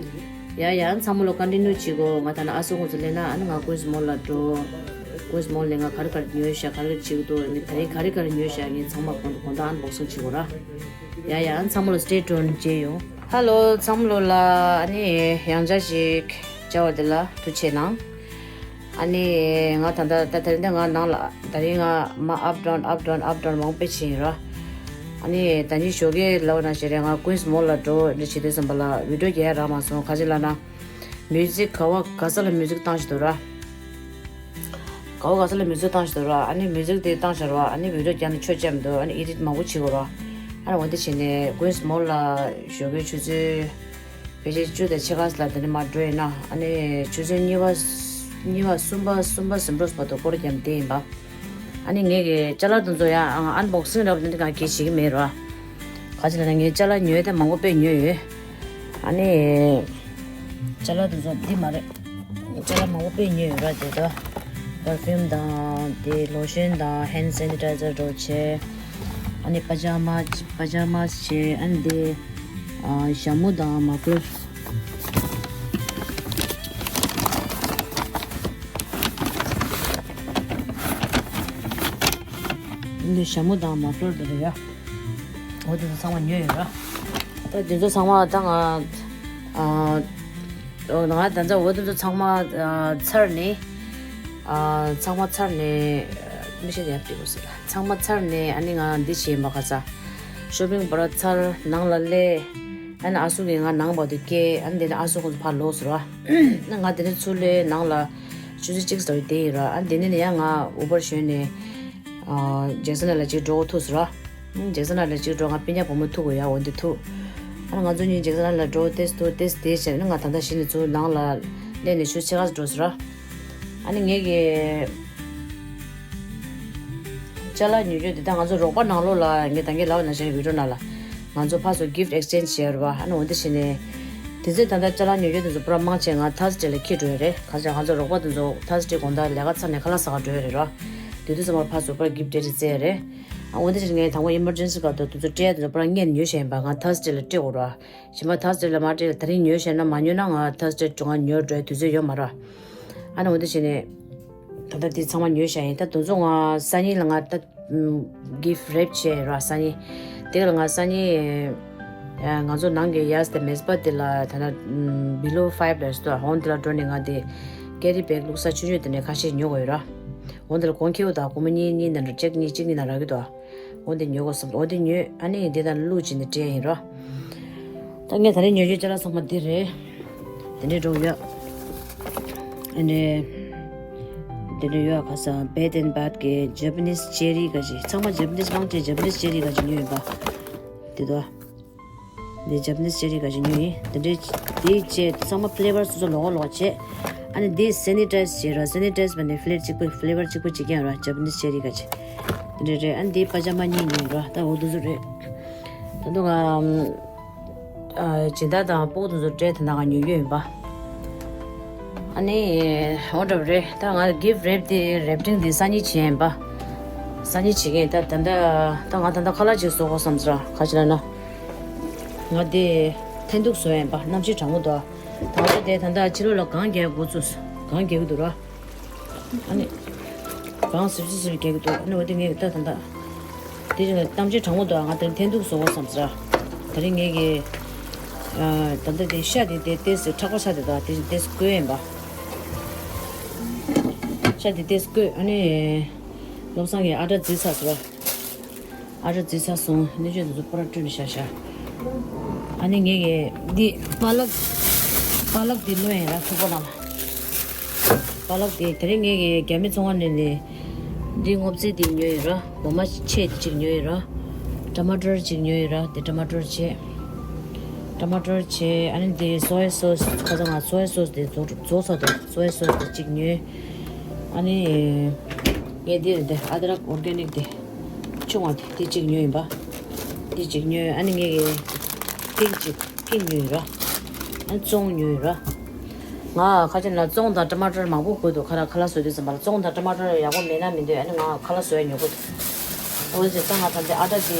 ཡ་ཡ་ཚང་མ་ལོ་ཀོན་ཊི་ནིའུ་བྱེད་གོ་ང་ད་ན་ཨ་སོ་ཁོང་ཚོ་སླེབས་ན་ཨ་ནི་ང་ཀུན་སི་མོལ་ལ་འགྲོ། ཀུན་སི་མོལ་ལ་ང་ག་རེ་ག་རེ་ཉོས་ཤག་ག་རེ་ག་རེ་བྱེད་ཀྱི་འདུག་ངས་ད་རིང་ག་རེ་ག་རེ་ཉོས་ཤག་ངས་ཚང་མ་གོང་དུ་གོང་དུ་ཨན་བོག་སིང་བྱེད་གོ་ར། ཡ་ཡ་ཚང་མ་ལོ་སི་ཊེ་ཊུན་མཇལ་ཡོང་། ཧ་ལོ་ཚང་མ་ལོ་ལ་ཨ་ནི་ཡང་བསྐྱར་ཞིག་བཅར་བ་དེ་ལ་ཐུགས་ཆེ་གནང་། ཨ་ནི་ང་ད་ལྟ་ད་ད་རིང་ད་ང་ནང་ལ་ད་རིང་ང་མ་ཨབ་ཌའུན་ཨབ་ཌའུན་ཨབ་ཌའུན་མང་པོ་བྱས་ཡིན་ར། ཨ་ནི་ད་ནི་ཞོགས་ཀས་ལབ་ན་ཞེ་རེ་ང་Queens Mall ལ་འགྲོ་འདྲ་བྱེད་དུས་ཙམ་པ་ལ་བི་ཌིའོ་རྒྱག་ཡ་རག་མ་སོང་། ག་ཅི་ལབ་ན་མིའུ་ཟིག་ག་བ་ག་ས་ལ་མིའུ་ཟིག་བཏང་བཞིན་འདུག་ར། ག་བ་ག་ས་ལ་མིའུ་ཟིག་བཏང་བཞིན་འདུག་ར། ཨ་ནི་མིའུ་ཟིག་དེ་བཏང་བཞག་ར། ཨ་ནི་བི་ཌིའོ་རྒྱག་ན་ཆོ་ཅམ་འདུག་ཨ་ནི་ཨེ་ཌིཊ་མང་པོ་བྱེད་དགོས་ར། ཨ་ནི་འོ་དེ་བྱས་ནས་Queens Mall ལ་ཞོགས་ཀའི་ཆུ་ཚོད་ཕལ་ཆེར་བཅུ་དང་ཕྱེད་ཀ་ལ་དེ་ནས་མར་འགྲོ་ཡིན་ན། ཨ་ནི་ཆུ་ཚོད་གཉིས་པ་གཉིས་པ་གསུམ་པ་གསུམ་པ་ཟིན་འགྲོ་བར་དུ་སྐོར་རྒྱབ་བསྡད་ཡིན་པ། ཨ་ནི་ངས་ཀྱི་ཅ་ལག་དེ་ཚོ་ཡང་ཨན་བོག་སིང་རབ་དེ་འདྲ་གང་གལ་བྱེད་ཀྱི་མེད་ར། ག་ཅི་ལབ་ན་ངས་ཅ་ལག་ཉོས་དེ་མང་པོ་དཔེ་ཉོས་ཡོད། ཨ་ནི་ཅ་ལག་དེ་ཚོ་འདི་མ་རེད། ཅ་ལག་མང་པོ་དཔེ་ཉོས་ཡོད་ར། དེ་ད་པར་ཕིའུམ་དང་དེ་ལོ་ཤན་དང་ཧེན་ཌི་སེ་ནི་ཊའི་ཛར་འདྲ་བོ་བྱས། ཨ་ནི་པ་ཇ་མ་པ་ཇ་མ་བྱས། ཨ་ནི་དེ་ཨ་ཞྭ་མོ་དང་མ་ཕ་ལར། འདི་ཞྭ་མོ་དང་མ་ཕ་ལར་དེ་རེད་ཡ། འོ་དེ་ཚོ་ཚང་མ་ཉོས་ཡོད་ར། ད་དེ་ཚོ་ཚང་མ་ད་ང་ཨ་ང་ད་ལྟ་འོ་དེ་ཚོ་ཚང་མ་ཨ་ཚར་ནས་ཨ་ཚང་མ་ཚར་ནས་མི་ཤེས་ཡ་པི་གོ་སི་ལ་ཚང་མ་ཚར་ནས། ཨ་ནི་ང་འདི་བྱས་ཡིན་པ། ག་ས་ཤོ་པིང་པར་ཚར་ནང་ལ་སླེབས། ཨ་ནི་ཨ་སུ་གིས་ང་ནང་བར་དུ་སྐྱེལ། ཨ་ནི་དེ་ནས་ཨ་སུ་ཁོང་ཚོ་ཕར་ལོག་སོང་ར། ཨ་ང་དེ་ནས་ཚུར་སླེབས། ནང་ལ་ཆུ་ཚོད་གཅིག་ཙམ་བསྡད་ཡིན་ར། ཨ་ནི་དེ་ནས་ཡང་ང་ཨུ་བར་ཞོན་ནས་ཨ་ཇེག་སན་ལ་ཅིག་འགྲོ་ཐུག་སོང་ར། ཨ་ཇེག་སན་ལ་ཅིག་འགྲོ། ང་སྤུན་ཀྱག་བུ་མོ་ཐུག་དགོས་ཡ། འོ་འདི་ཐུག་ཨ་ནི་ང་ཚོ་གཉིས་ཇེག་སན་ལ་འགྲོ། ཏེས་ཐུག་ཏེས་དེ་བྱས་ནས་ང་ད་ལྟ་གཞི་ནས་ཚུར་ནང་ལ་སླེབས་ནས་ཆུ་ཚོད་ཕྱེད་ཀ་ཙམ་འགྲོ་སོང་ར། ཨ་ནི་ངས་ཀྱི་ཅ་ལག་ཉོ་རྒྱུ་འདི་དག་ང་ཚོ་རོགས་པ་ནང་ལོགས་ལ་ངས་ད་གིན་ལབ་པ་ནང་བཞིན་བི་ཌིའོ་ནང་ལ་ང་ཚོ་ཕར་ཚུར་གིཕ་ཊི་ཨེག་སི་ཅེན་ཇི་བྱས་རེད་པ། ཨ་ནི་འོ་འདི་བྱས་ནས་དེ་ཚོས་ད་ལྟ་ཅ་ལག་ཉོ་རྒྱུ་དེ་ཚོ་པུ་ར་མང་ཆེ་ང་ཐར་སི་ཌེ་ལ་འཁྱེར་འགྲོ་ཡ་རེད། ག་ཚོད་ང་ཚོ་རོགས་པ་དེ་ཚོ་ཐར་སི་ཌེ་དགོང་དག་ལས་ཀ་ཚར་ནས་ཁ་ལག་ཟ་ག་འགྲོ་ཡ་རེད་ར། དེ་དུས་ཙམ་པར་ཕར་ཚུར་པུ་ར་གིཕ་ཊི་སྤྲད་རེད་བཙལ་ཡ་རེད། ཨ་འོ་འདི་བྱས་ནས་ངས་དང་པོ་ཨི་མར་ཇེན་སི་སྐབས་དུ་དེ་ཚོ་སྤྲད་ཡ་དེ་ཚོ་པུ་ར་སྔོན་ནས་ཉོས་བཞག་ཡིན་པ། ང་ཐར་སི་ཌེ་ལ་སྤྲད་དགོས་ར། གཞན་པ་ཐར་སི་ཌེ་ལ་མ་སྤྲད་ལ་དེ་རིང་ཉོས་བཞག་ན་མ་ཉོས་ན་ང་ཐར་སི་ཌེ་ང་ཉོ་འགྲོ་ཡ་དུས་ཚོད་ཡོད་མ་རེད། ཨ་ནི་འོ་འདི་བྱས་ནས་ད་ལྟ་འདི་ཚང་མ་ཉོས་བཞག་ཡིན། ད་དུང་ཚོ་ང་སང་ཉིན་ལ་ང་ད་གིཕ་ཊི་རེབ་བྱས་ར། སང་ཉིན་དེ་ལ་ང་སང་ཉིན་ང་ཚོ་ནང་གི་ཡས་དེ་མེས་པ་དེ་ལ་ད་ལྟ་བི་ལོ་ཕའིབ་ལ་སྟོ་ཧོན་དེ་ལ་འགྲོ་ནས་ང་དེ་ཀེ་རི་བེག་བླུགས་ས་ཆུང་ཆུང་དེ་ནས་ཁ་ཤས་ཉོ་དགོས་ཡོད་ར། ཧོན་དེ་ལ་གོང་ཁེ་པོ་དང་སྒོར་མོ་གཉིས་གཉིས་ནས་འགྲོ་གཅིག་གཉིས་གཅིག་གཉིས་ནས་རག་གི་འདུག་འོ་འདི་ཉོ་དགོས་བསམ། འོ་འདི་ཉོས། ཨ་ནི་འདི་དང་བླུགས་བྱས་ནས་སྤྲད་ཡིན་རོ། ད་ངས་ད་རེས་ཉོ་རྒྱུ་ཅ་ལག་ཚང་མ་འདི་རེད། དེ་འདྲའི་འགྲོ་ཡོད། ཨ་ནི་དེ་འདྲ་ཡོད། ཁ་སང་བེད་ཨེན་བཱཐ་གི་ཇ་པ་ནིས་ཅེ་རི་ག་ཅིག་ཚང་མ་ཇ་པ་ནིས་མང་ཆེ་ཇ་པ་ནིས་ཅེ་རི་ག་ཅིག་ཉོས་ཡིན་པ། དེ་དོ། འདི་ཇ་པ་ནིས་ཅེ་རི་ག་ཅིག་ཉོས་ཡིན། དེ་འདྲའི་དེའི་ཆེད་ཚང་མ་ཕི་ལེ་ཝར་སོ་སོ་ལོགས་ལོགས་བྱས། ཨ་ནི་འདི་སེ་ནི་ཊའི་ཛི་བྱས་ར། སེ་ནི་ཊའི་ཛི་བྱས་ནས་ཕི་ལེ་ཊ་གཅིག་པོ་ཕི་ལེ་ཝར་གཅིག་པོ་གཅིག་རྐྱང་ར། ཇ་པ་ནིས་ཅེ་རི་ག་ཅིག་དེ་འདྲ་རེད། ཨ་ནི་འདི་པ་ཇ་མ་གཉིས་ཉོས་ར། ད་འོ་དེ་ཚོ་རེད། ད་དུང་ང་ཨ་སྦྱིན་བདག་དང་སྤོ་བོ་དེ་ཚོ་སྤྲད་དེ་ན་ང་ཉོ་རྒྱུ་ཡིན་པ། ཨ་ནི་འོ་འདྲ་བ་རེད། ད་ང་གིཕ་ཊི་རེབ་དེ་རེབ་ཊིང་དེ་སང་ཉིན་བྱེད་ཡིན་པ། སང་ཉིན་བྱེད་ཀྱི་ཡིན། ད་ད་ད་ད་ང་ད་ད་ཁ་ལག་ཅིག་བཟོ་དགོས་བསམ་ཟེར། ག་ཅི་ལབ་ན། ང་དེ་འཐེན་ཐུག་བཟོ་ཡ་ཡིན་པ། གནམ་གཤིས་གྲང་མོ་འདུག་ད་ང་ཚོ་དེ་ད་ད་ཕྱི་ལོགས་ལ་གངས་རྒྱག་འགོ་ཚུགས། གངས་རྒྱག་གི་འདུག་ར། ཨ་ནི་གངས་ཟིབ་ཟིབ་ཟིབ་རྒྱག་གི་འདུག་ཨ་ནི་འོ་དེ་ངས་ད་ད་ད་དེ་བཞིན་གནམ་གཤིས་གྲང་མོ་འདུག་ང་དེ་འཐེན་ཐུག་བཟོ་དགོས་བསམ་ཟེར། ད་རིང་ངས་ཀྱི་ཨ་ད་ད་དེ་ཤ་དེ་དེ་ཏོག་ཙམ་མཁྲེགས་པོ་ཆགས་དེ་འདུག་དེ་བཞིན་ཏོག་ཙམ་བསྐོལ་ཡིན་པ། ཤ་དེ་ཏོག་ཙམ་བསྐོལ། ཨ་ནི་བློ་བཟང་གིས་ཨ་ཌར་བརྫིས་ཚར་ཟེར། ཨ་ཌར་བརྫིས་ཚར་སོང་། སྣོད་བཅུད་དེ་ཚོ་པུ་ར་བཀྲུས་ནས་བཞག་བཞག་ཨ་ནི་ངས་ཀྱི་འདི་པ་ལག་པ་ལག་འདི་བླུགས་ཡིན་ར། ཐུག་པ་ནང་ལ། པ་ལག་འདི་དེ་རིང་ངས་ཀྱི་རྒྱ་མི་ཚོང་ཁང་ནས་ནི་འདི་སྔོ་ཚལ་འདི་ཉོས་ཡིན་ར། འོ་མ་ཕྱེ་འདི་གཅིག་ཉོས་ཡིན་ར། ཊ་མ་ཊར་གཅིག་ཉོས་ཡིན་ར། འདི་ཊ་མ་ཊར་བྱས། ཊ་མ་ཊར་བྱས། ཨ་ནི་འདི་སོ་ཡ་སོ་སི། ཁ་སང་ང་སོ་ཡ་སོ་སི་འདི་རྫོགས་རྫོགས་ཚར་འདུག་སོ་ཡ་སོ་སི་འདི་གཅིག་ཉོས། ཨ་ནི་ངས་འདི་རེད། འདི་ཨ་དྲག་ཨོར་གྷེ་ནིག་འདི་ཆུང་བ་འདི་འདི་གཅིག་ཉོས་ཡིན་པ། འདི་གཅིག་ཉོས། ཨ་ནི་ངས་ཀྱི་ཕིང་གཅིག་ཕིང་ཉོས་ཡིན་ར། ཨ་ནི་བཙོང་ཉོས་ཡིན་ར། ང་ཁ་ཅིག་ན་བཙོང་དང་ཊ་མ་ཊར་མང་པོ་དགོས་འདུག་ཁ་ལག་ཁ་ལག་བཟོ་དུས་ཙམ་པ་ལ་བཙོང་དང་ཊ་མ་ཊར་ཡག་པོ་མེད་ན་མི་འདོད། ཨ་ནི་ང་ཁ་ལག་བཟོ་ཡ་ཉོ་དགོས་འདུག་འོ་ཟེར་ད་ང་ད་འདི་ཨ་དྲག་གི་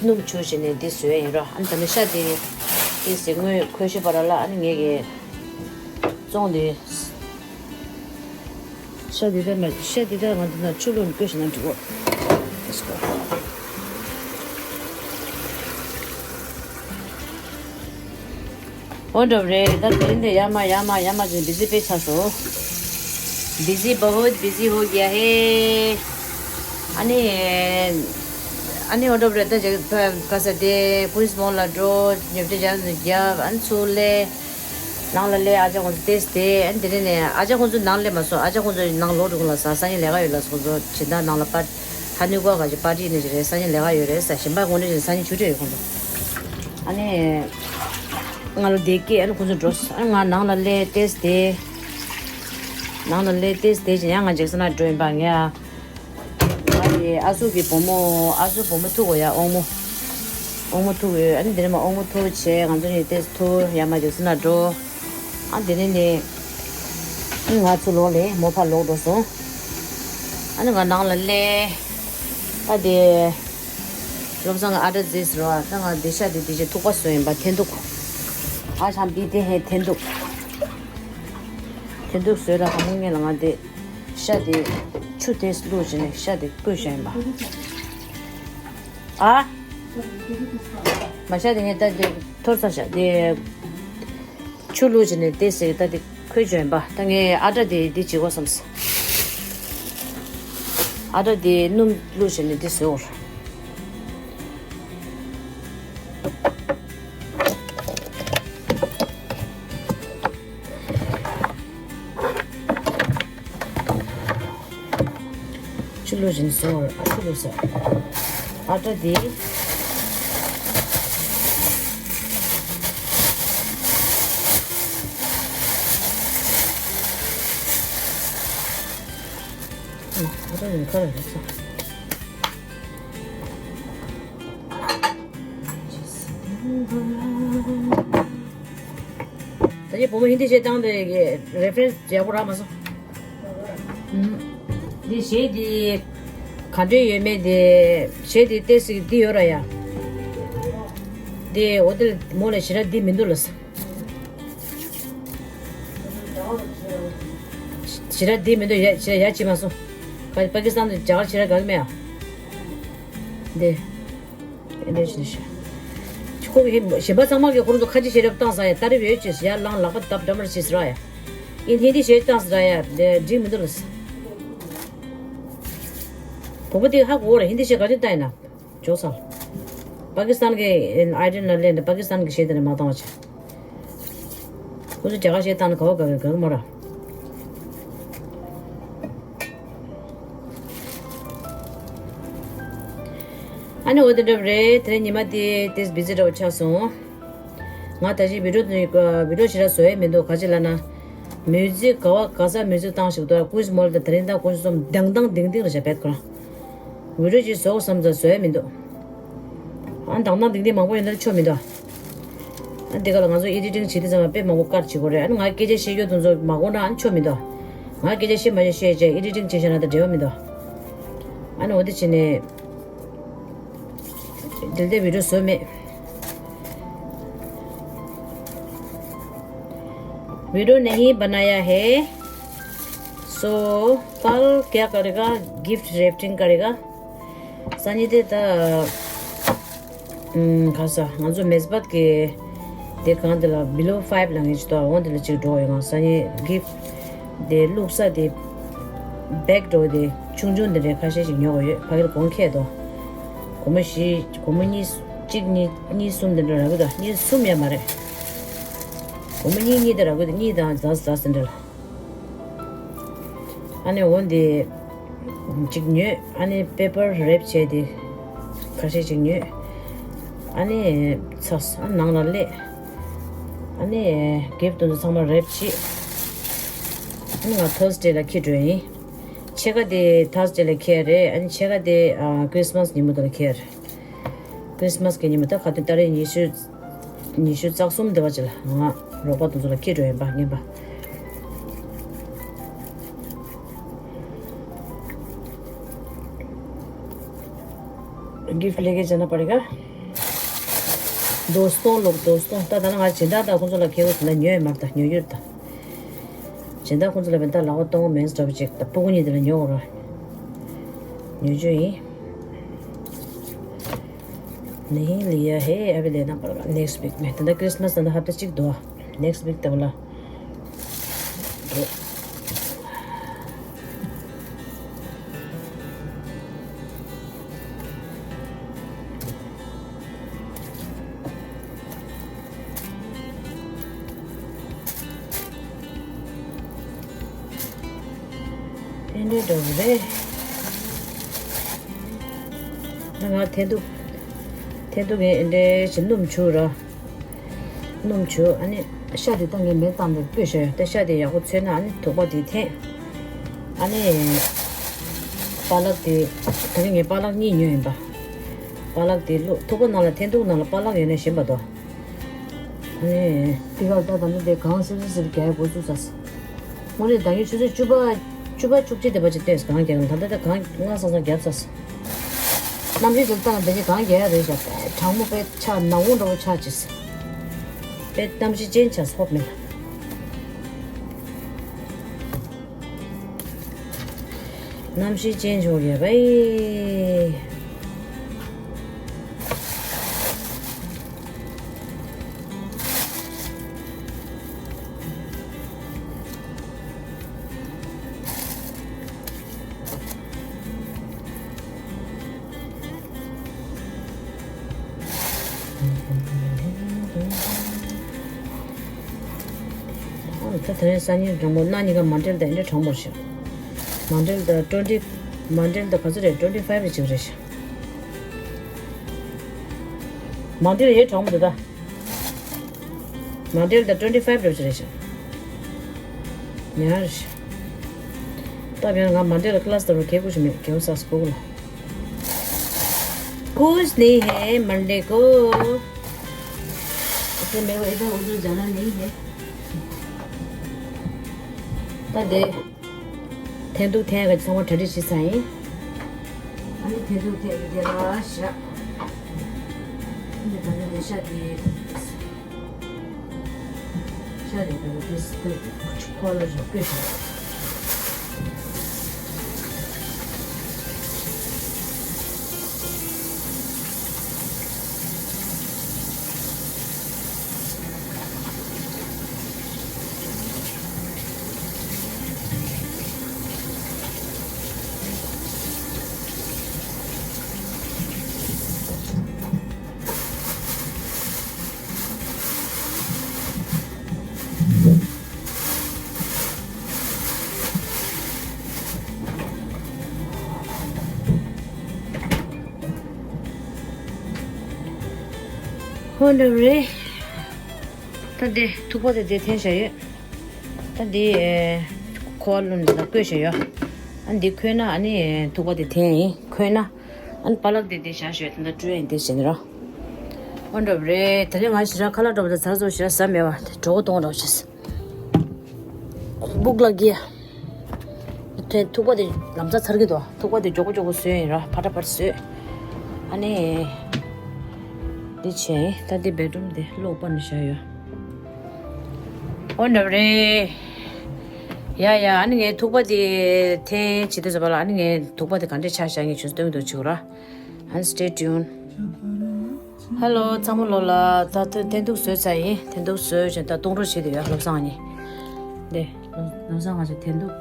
སྣུམ་བྱུགས་བྱས་ནས་འདི་བཟོས་ཡིན་ར། ཨ་ནི་ད་ནི་ཤ་འདི་འདི་ཟེར་དངུལ་ཁོལ་ཤེས་པ་ར་ལ། ཨ་ནི་ངས་ཀྱི་བཙོང་འདི་ཤ་འདི་ལྟར་མ་ཤ་འདི་ལྟར་ང་འདི་ན་ཆུ་བླུགས་ནས་བསྐོལ་བྱས་ན་འགྲིག་གོ། འོ་འདྲ་བ་རེད། ད་དེ་རིང་འདི་ཡར་མར་ཡར་མར་ཡར་མར་བྱས་ནས་བི་ཟི་དཔེ་ཆགས་སོང་། བི་ཟི་བྷུད་བི་ཟི་ཧོ་གྱ་ཧེ། ཨ་ནི། ཨ་ནི་འོ་འདྲ་རེད། ད་ཅིག་ཕ་ག་ས་དེ་ཀུན་སྨོན་ལ་འགྲོ། ཉོ་ཆ་རྒྱབ་ནས་རྒྱབ། ཨ་ནི་ཚུར་སླེབས། ནང་ལ་སླེབས། ཨ་ཅག་ཁོང་ཚོ་ཏོག་ཙམ་བསྡད། ཨ་ནི་དེ་ནས་ནས་ཨ་ཅག་ཁོང་ཚོ་ནང་སླེབས་མ་སོང་། ཨ་ཅག་ཁོང་ཚོ་ནང་ལོག་འགྲོ་གི་ལ་ས། སང་ཉིན་ལས་ཀ་ཡོད་ལ་ཁོང་ཚོ་སྦྱིན་བདག་ནང་ལ་པར་ཧ་ནུ་ཀ་ག་ཅིག་པར་ཊི་ནས་ཅིག་རེད། སང་ཉིན་ལས་ཀ་ཡོད་རེད་ས། གཞན་པ་དགོང་དྲོ་ཅིག་སང་ཉིན་ཆུ་ཚོད་ཡོད་ཁོང་ཚོ། ཨ་ནི་ང་ལ་བསྡད་ཀྱི། ཨ་ནི་ཁོང་ཚོ་འགྲོ་སོང་། ཨ་ནི་ང་ནང་ལ་སླེབས་ཏོག་ཙམ་བསྡད། ནང་ལ་སླེབས་ཏོག་ཙམ་བསྡད་ཅིག་ཡང་ང་ཇེག་སན་ལ་འགྲོ་ཡིན་པ། ངས་ཨ། ང་དེ་ཨ་སུ་གི་བུ་མོ། ཨ་སུ་བུ་མོ་ཐུག་གོ་ཡ། དབང་མོ། དབང་མོ་ཐུག་ཡོད། ཨ་ནི་དེ་ནས་མ་དབང་མོ་ཐུག་བྱས། ང་ཚོ་གཉིས་ཏོག་ཙམ་ཐུག་ཡ་མ་ཇེག་སན་ལ་འགྲོ། ཨ་དེ་ནས་ནས་ང་ཚོ་ལོག་ལས་མོ་ཕར་ལོག་འགྲོ་སོང་། ཨ་ནི་ང་ནང་ལ་སླེབས། ཨ་དེ་བློ་བཟང་གི་ཨ་ཏྲ་རྫས་ཟེར་བ། ད་ང་དེ་ཤ་དེ་དེ་ཅིག་ཐུག་པ་བཟོས་ཡིན་པ། འཐེན་ཐུག་ཨ་ཤམ་པི་དེ་ཧེ་འཐེན་ཐུག་འཐེན་ཐུག་བཟོས་ལ་ག་མོ་ངེས་ལ། ང་དེ་ཤ་དེ་ཆུ་དེ་བླུགས་བྱས་ནས་ཤ་དེ་བསྐོལ་བྱས་ཡིན་པ། ཨ་མ་ཤ་དེ་ངས་ད་དེ་ཐོར་ཚར་ཤ་དེ། ཆུ་བླུགས་བྱས་ནས་དེ་ཟེར། ད་དེ་ཁོལ་བྱོན་པ། ད་ངས་ཨ་ཏྲ་དེ་འདི་བྱེད་དགོས་བསམ་སོང་། ཨ་ཏྲ་དེ་སྣུམ་བླུགས་བྱས་ནས་འདི་བཟོས་འོར། ཆུ་བླུགས་བྱས་ནས་བཟོས་འོར། ཨ་ཆུ་བླུགས་སོང་། ཨ་ཏྲ་དེ། ཨ་ཏྲ་དེ་ཁ་ལ་བླུགས་སོང་། ད་ཅི་བུ་མོ་ཧིན་དི་གཞས་བཏང་དེ་གི་རེ་ཕེ་རེན་སི་ཡག་པོ་རག་མ་སོང་། ཨུམ། འདི་གཞས་འདི་ག་འདྲ་ཡོད་མེད་དེ། གཞས་འདི་ཏོག་ཙམ་འདི་ཡོད་ར་ཡ། དེ་འོ་དེ་མོ་ལ་ཞེ་དྲག་འདི་མི་འདུག་ལ། ཞེ་དྲག་འདི་མི་འདུག་ཡ། ཞེ་དྲག་ཡ་བྱེད་མ་སོང་། པ་པ་ཀི་སི་ཐན་དུ་རྒྱ་གར་ཞེ་དྲག་དགའ་གི་མེད་ཨ། འདི། ཨེ་འདྲ་ཞིག་ཤ། ཁོ་གི་གཞན་པ་ཚང་མ་གིས་ཁོ་རང་ཚོ་ཁ་ཆེ་ཤེས་རབ་བཏང་ས་ཡ། ལྟ་རིབ་ཡོད་ཅེས་ཡར་ལངས་ལག་པ་བརྡབ་འགྲམ་ར་ཅེས་ར་ཡ། ཨིན་ཧིན་དི་གཞས་བཏང་ས་ར་ཡ། འགྲིག་མི་འདུག་ལ། བུ་མོ་དེ་ཧ་གོ་ར། ཧིན་དི་གཞས་ག་ཚོད་བཏང་ཡིན་ན། ཇོ་སལ། པ་ཀི་སི་ཐན་གི་ཨའི་ཌེན་ལ་སླེབས་ནས་པ་ཀི་སི་ཐན་གི་གཞས་དེ་ནས་མ་བཏང་བ་བྱས། ཁོ་ཚོ་རྒྱ་གར་གཞས་བཏང་ན་ག་བ་དགའ་གི་དགའ་གི་མ་ར། ཨ་ནི་འོ་དེ་འདྲ་རེད། དེ་རིང་ཉི་མ་དེ་ཏོག་ཙམ་བི་ཛི་འདྲ་བོ་ཆགས་སོང་། ང་ད་ཅི་བི་ཌིའོ་དེ་བི་ཌིའོ་ཞེ་དྲག་བཟོ་ཡས་མི་འདུག་ག་ཅི་ལབ་ན། མིའུ་ཛིག་ག་བ་ག་ས་མིའུ་ཛིག་བཏང་ཞིག་འདུག་ཀུན་སྨོན་ལ་དེ་རིང་ད་ཀུན་སྨོན་དང་དང་དིང་དིང་རེད་བྱ་བེད་ཁོ་རང་། བི་ཌིའོ་ཅིག་བཟོ་བསམ་ཙང་བཟོ་ཡས་མི་འདུག་ཨ་དང་དང་དིང་དིང་མང་པོ་ཡོད་ན་ཆོ་མི་འདུག་ཨ་འདི་ག་ལ་ང་ཚོ་ཨེ་ཌི་ཊིང་བྱེད་དུས་ཙམ་ལ་དཔེ་མང་པོ་ཀཊ་བྱེད་དགོས་རེད། ཨ་ནི་ང་སྐད་ཆ་བཤད་རྒྱུ་དེ་ཚོ་མ་གོ་ན་ཨ་ནི་ཆོ་མི་འདུག་ང་སྐད་ཆ་བཤད་མ་བཤད་བཤད་བྱས་ཨེ་ཌི་ཊིང་བྱེད་བྱས་ན་ད་འབྲེལ་བ་མི་འདུག་ཨ་ནི་འོ་དེ་བྱས་ནས། དེ་ལྟའི་བི་ཌིའོ་བཟོས་མེད། वीडियो नहीं बनाया है। सो कल क्या करेगा? Gift wrapping करेगा। སང་ཉིན་དེ་ད། ཨུམ། ག་ས་ང་ཚོ་མེས་པད་ཀྱི་དེ་གང་དེ་ལ་བི་ལོ་ཕའིབ་ལ་ངེས་ཅི་ཏོ་འོང་དེ་ལ་ཅིག་འགྲོ་ཡོད། ང་སང་ཉིན་གི་དེ་བླུགས་ས་དེ་བེག་འགྲོ་དེ་ཆུང་ཆུང་དེ་འདྲའི་ཁ་ཤས་ཤིག་ཉོ་གི་ཡོད། ཕ་གིར་གོང་ཁེ་དོ། སྒོར་མོ་བཞི། སྒོར་མོ་གཉིས། གཅིག་གཉིས་གཉིས་གསུམ་དེ་འདྲ་རག་གི་འདུག་གཉིས་གསུམ་ཡང་མ་རེད། སྒོར་མོ་གཉིས་གཉིས་དེ་རག་གི་འདུག་གཉིས་དང་ཛ་ཛ་དེ་འདྲ་ལ། ཨ་ནི་འོ་འདི་གཅིག་ཉོས། ཨ་ནི་པེ་པར་རེབ་བྱས་ཏེ་ཁ་ཤས་ཅིག་ཉོས། ཨ་ནི་ཚར་སོང་། ཨ་ནང་ལ་སླེབས། ཨ་ནི་གིཕ་དེ་ཚོ་ཚང་མ་རེབ་བྱས། ཨ་ནི་ང་ཐར་སི་ཌེ་ལ་འཁྱེར་འགྲོ་ཡིན། ཕྱེད་ཀ་དེ་ཐར་སི་ཌེ་ལ་འཁྱེར་རེད། ཨ་ནི་ཕྱེད་ཀ་དེ་ཨ་ཁྲི་སི་མ་སི་ཉིན་མོ་དེ་ལ་འཁྱེར། ཁྲི་སི་མ་སི་གི་ཉིན་མོ་ད་ག་དུས་ཏ་རིག་ཉི་ཤུ། ཉི་ཤུ་རྩ་གསུམ་དེ་བ་ཅིག་ལ་ང་རོགས་པ་དེ་ཚོ་ལ་འཁྱེར་འགྲོ་ཡིན་པ་རྔན་པ། गिफ्ट लेके जाना पड़ेगा। दोस्तों लोग, दोस्तों, ད་ད་ང་སྦྱིན་བདག་དང་ཁོང་ཚོ་ལ་ཁེ་བོ་དེ་ལ་ཉོས་མར་ད་ཉོ་རྒྱུར་ད། སྦྱིན་བདག་ཁོང་ཚོ་ལ་བན་ད་ལག་པ་གཏོང་མེད་འདྲ་བ་ཅིག་ད་སྤུ་གུ་གཉིས་དེ་ལ་ཉོ་དགོས་ར། ཉོ་རྒྱུ་ཡིན། नहीं लिया है, अभी लेना पड़ेगा। नेक्स्ट वीक में। ད་ལྟ་ཁྲི་སི་མ་སི་ད་ལྟ་ཧབ་ཏ་གཅིག་འདུག་ནེགསི་ཝིག་ད་ལ་འགྲོ། འདྲ་འདྲ་བོ་རེད། ང་ཐེན་ཐུག་ཐེན་ཐུག་ངས་འདྲ་ཞིག་སྣུམ་བྱུག་ར། སྣུམ་བྱུག་ཨ་ནི་ཤ་དེ་ད་ངས་མེ་བཏང་ནས་སྤོས་བཞག་ཡོད། ད་ཤ་དེ་ཡག་པོ་ཚོས་ན་ཨ་ནི་ཐུག་པ་དེ་འཐེན། ཨ་ནི་པ་ལག་དེ་ད་རིང་ངས་པ་ལག་གཉིས་ཉོས་ཡིན་པ། པ་ལག་དེ་བླུགས། ཐུག་པ་ནང་ལ་ཐེན་ཐུག་ནང་ལ་པ་ལག་ཡོད་ན་ཞིམ་པ་འདུག་ཨ་ནི་ཏི་ཀ་ད་ད་ནི་དེ་གང་སིབ་སིབ་སིབ་རྒྱག་དགོས་ཚུལ་ས། དངོས་གནས་ད་གིན་ཆུ་ཚོད་བཅུ་པ་བཅུ་པ་བཅུ་གཅིག་དེ་བ་ཅིག་བལྟས་སོང་། གང་རྒྱག་གི་ད་ལྟ་ད་གང་སྔ་སང་སང་རྒྱབ་ཚར་སོང་། གནམ་གཤིས་དེ་ལྟ་ན་ད་གིན་གང་རྒྱག་ཡ་རེད་ཤག་དྲང་མོ་དཔེ་ཆགས་ནག་འོང་འདྲ་བོ་ཆགས་ཅིག་དཔེ་གནམ་གཤིས་ཅན་ཆགས་སོང་། ཧོབ་མེད་ལ། གནམ་གཤིས་ཅན་ཆོག་གི་རེད། ཨོ་ད་དེ་རིང་སང་ཉིན་དྲང་པོ་གནངས་ཉིན་ཀ་མོན་ཊེལ་དང་འདྲ་དྲང་པོ་རེད་ཤག་མོན་ཊེལ་དང་ཊུ་ཝེན་ཊི། མོན་ཊེལ་དང་ག་ཚོད་རེད། ཊུ་ཝེན་ཊི་ཕའིབ་རེ་ཅིག་རེད་ཤག་མོན་ཊེལ་ཡེ་དྲང་པོ་འདུག་ད། མོན་ཊེལ་དང་ཊུ་ཝེན་ཊི་ཕའིབ་རེ་ཅིག་རེད་ཤག་ཉར་ཤག་ད་བྱས་ན་ང་མོན་ཊེལ་ལ་ཀི་ལ་སི་དང་རུ་ཁེ་ཁུ་ཞིག་མེད། གེའུ་ས་སི་ཕུག་ལ། कुछ नहीं है मंडे को। ऐसे मेरे को इधर उधर जाना नहीं है। ད་དེ་ཐེན་ཐུག་འཐེན་ཡག་གི་ཚང་མ་གྲ་སྒྲིག་བྱས་ཚར་ཡིན། ཨ་ནི་ཐེན་ཐུག་འཐེན་དེ་ལ་བཞག་ཨ་ནི་ད་ནི་ལས་ཤག་དེ། ཤ་རེ་རེ་ཏིས་ཏི་ཁོ་ལ་རེ་ཀེ་ཤ། ཧོན་ཌ་རེ། ད་དེ་ཐུག་པ་དེ་དེ་འཐེན་བཞག་ཡོད། ད་དེ་ཁོ་བ་ལོན་ལ་བསྐོལ་བཞག་ཡོད། ཨ་འདི་ཁོལ་ན་ཨ་ནི་ཐུག་པ་དེ་འཐེན་ཡིན། ཁོལ་ན་ཨ་ནི་པ་ལག་དེ་དེ་བཞག་ཞོད། ད་ལྟ་སྤྲོད་ཡིན་དེ་བྱས་ནི་རོ། ཨོ་འདྲ་རེད། ད་ནི་ང་ཞེ་དྲག་ཁ་ལག་འདྲ་པོ་དང་ཚ་བཟོ་ཞེ་དྲག་ཟ་མེད་པ་དེ་གྲོད་ཁོག་སྟོང་འདྲ་བོ་བྱས། སྦུག་ལ་གི་དེ་ཐུག་པ་དེ་ལམ་སང་ཚར་གི་འདུག་ཐུག་པ་དེ་མགྱོགས་པོ་མགྱོགས་པོ་བཟོས་ཡིན་ར། ཕ་ཏྲ་ཕ་ཏྲ་བཟོས། ཨ་ནི་འདི་བྱས་ཡིན། ད་འདི་བེད་རུམ་དེ་གློག་སྤར་ནས་བཞག་ཡོད། ཨོ་འདྲ་པོ་རེད། ཡ་ཡ། ཨ་ནི་ངས་ཐུག་པ་དེ་འཐེན་བྱེད་དུས་ཙམ་པ་ལ་ཨ་ནི་ངས་ཐུག་པ་དེ་ག་འདྲས་ཆགས་བཞག་ངས་ཁྱོད་ཚོ་སྟོན་གི་འདུག་བྱེད་དགོས་ར། And stay tuned. Hello ཚང་མ་ལོ་ལ། ད་ཐེན་ཐུག་བཟོས་ཚར་ཡིན། ཐེན་ཐུག་བཟོས་བྱས་ད་གཏོང་རོགས་བྱེད་དེ་ཡོད། བློ་བཟང་གཉིས། འདི་བློ་བཟང་ང་ཚོ་ཐེན་ཐུག་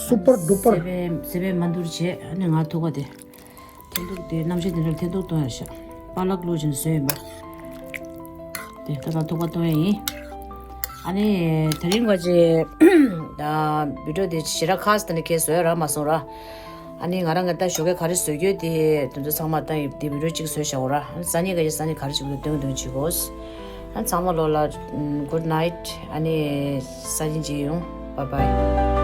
སུ་པར་ཌུ་པར། སེ་པན་སེ་པན་མ་འདུར་བྱས། ཨ་ནི་ང་ཐུག་པ་དེ་ཐེན་ཐུག་དེ་གནམ་གཤིས་དེ་འདྲ་ཐེན་ཐུག་གཏོང་ཡ་ཤག་པ་ལག་བླུགས་བྱས་བཟོས་ཡིན་པ། དེ་ད་ལྟ་ཐུག་པ་གཏོང་ཡ་ཡིན། ཨ་ནི་དེ་རིང་ག་ཅི་ད་བི་ཌིའོ་དེ་ཞེ་དྲག་ཁ་སི་ད་ནི་ཁྱེད་བཟོས་རག་མ་སོང་ར། ཨ་ནི་ང་རང་གི་ད་ཞོགས་ཀས་ག་རེ་བཟོ་རྒྱུ་དེ་དེ་ཚོ་ཚང་མ་ད་ཡི་དེ་བི་ཌིའོ་གཅིག་བཟོས་བཞག་གོ་ར། ཨ་ནི་སང་ཉིན་ག་ཅི་སང་ཉིན་ག་རེ་བྱེད་དགོས་འདུག་སྟོན་གི་འདུག་བྱེད་དགོས། ཨ་ནི་ཚང་མ་ལོ་ལ་good night. ཨ་ནི་སང་ཉིན་མཇལ་ཡོང་། Bye bye.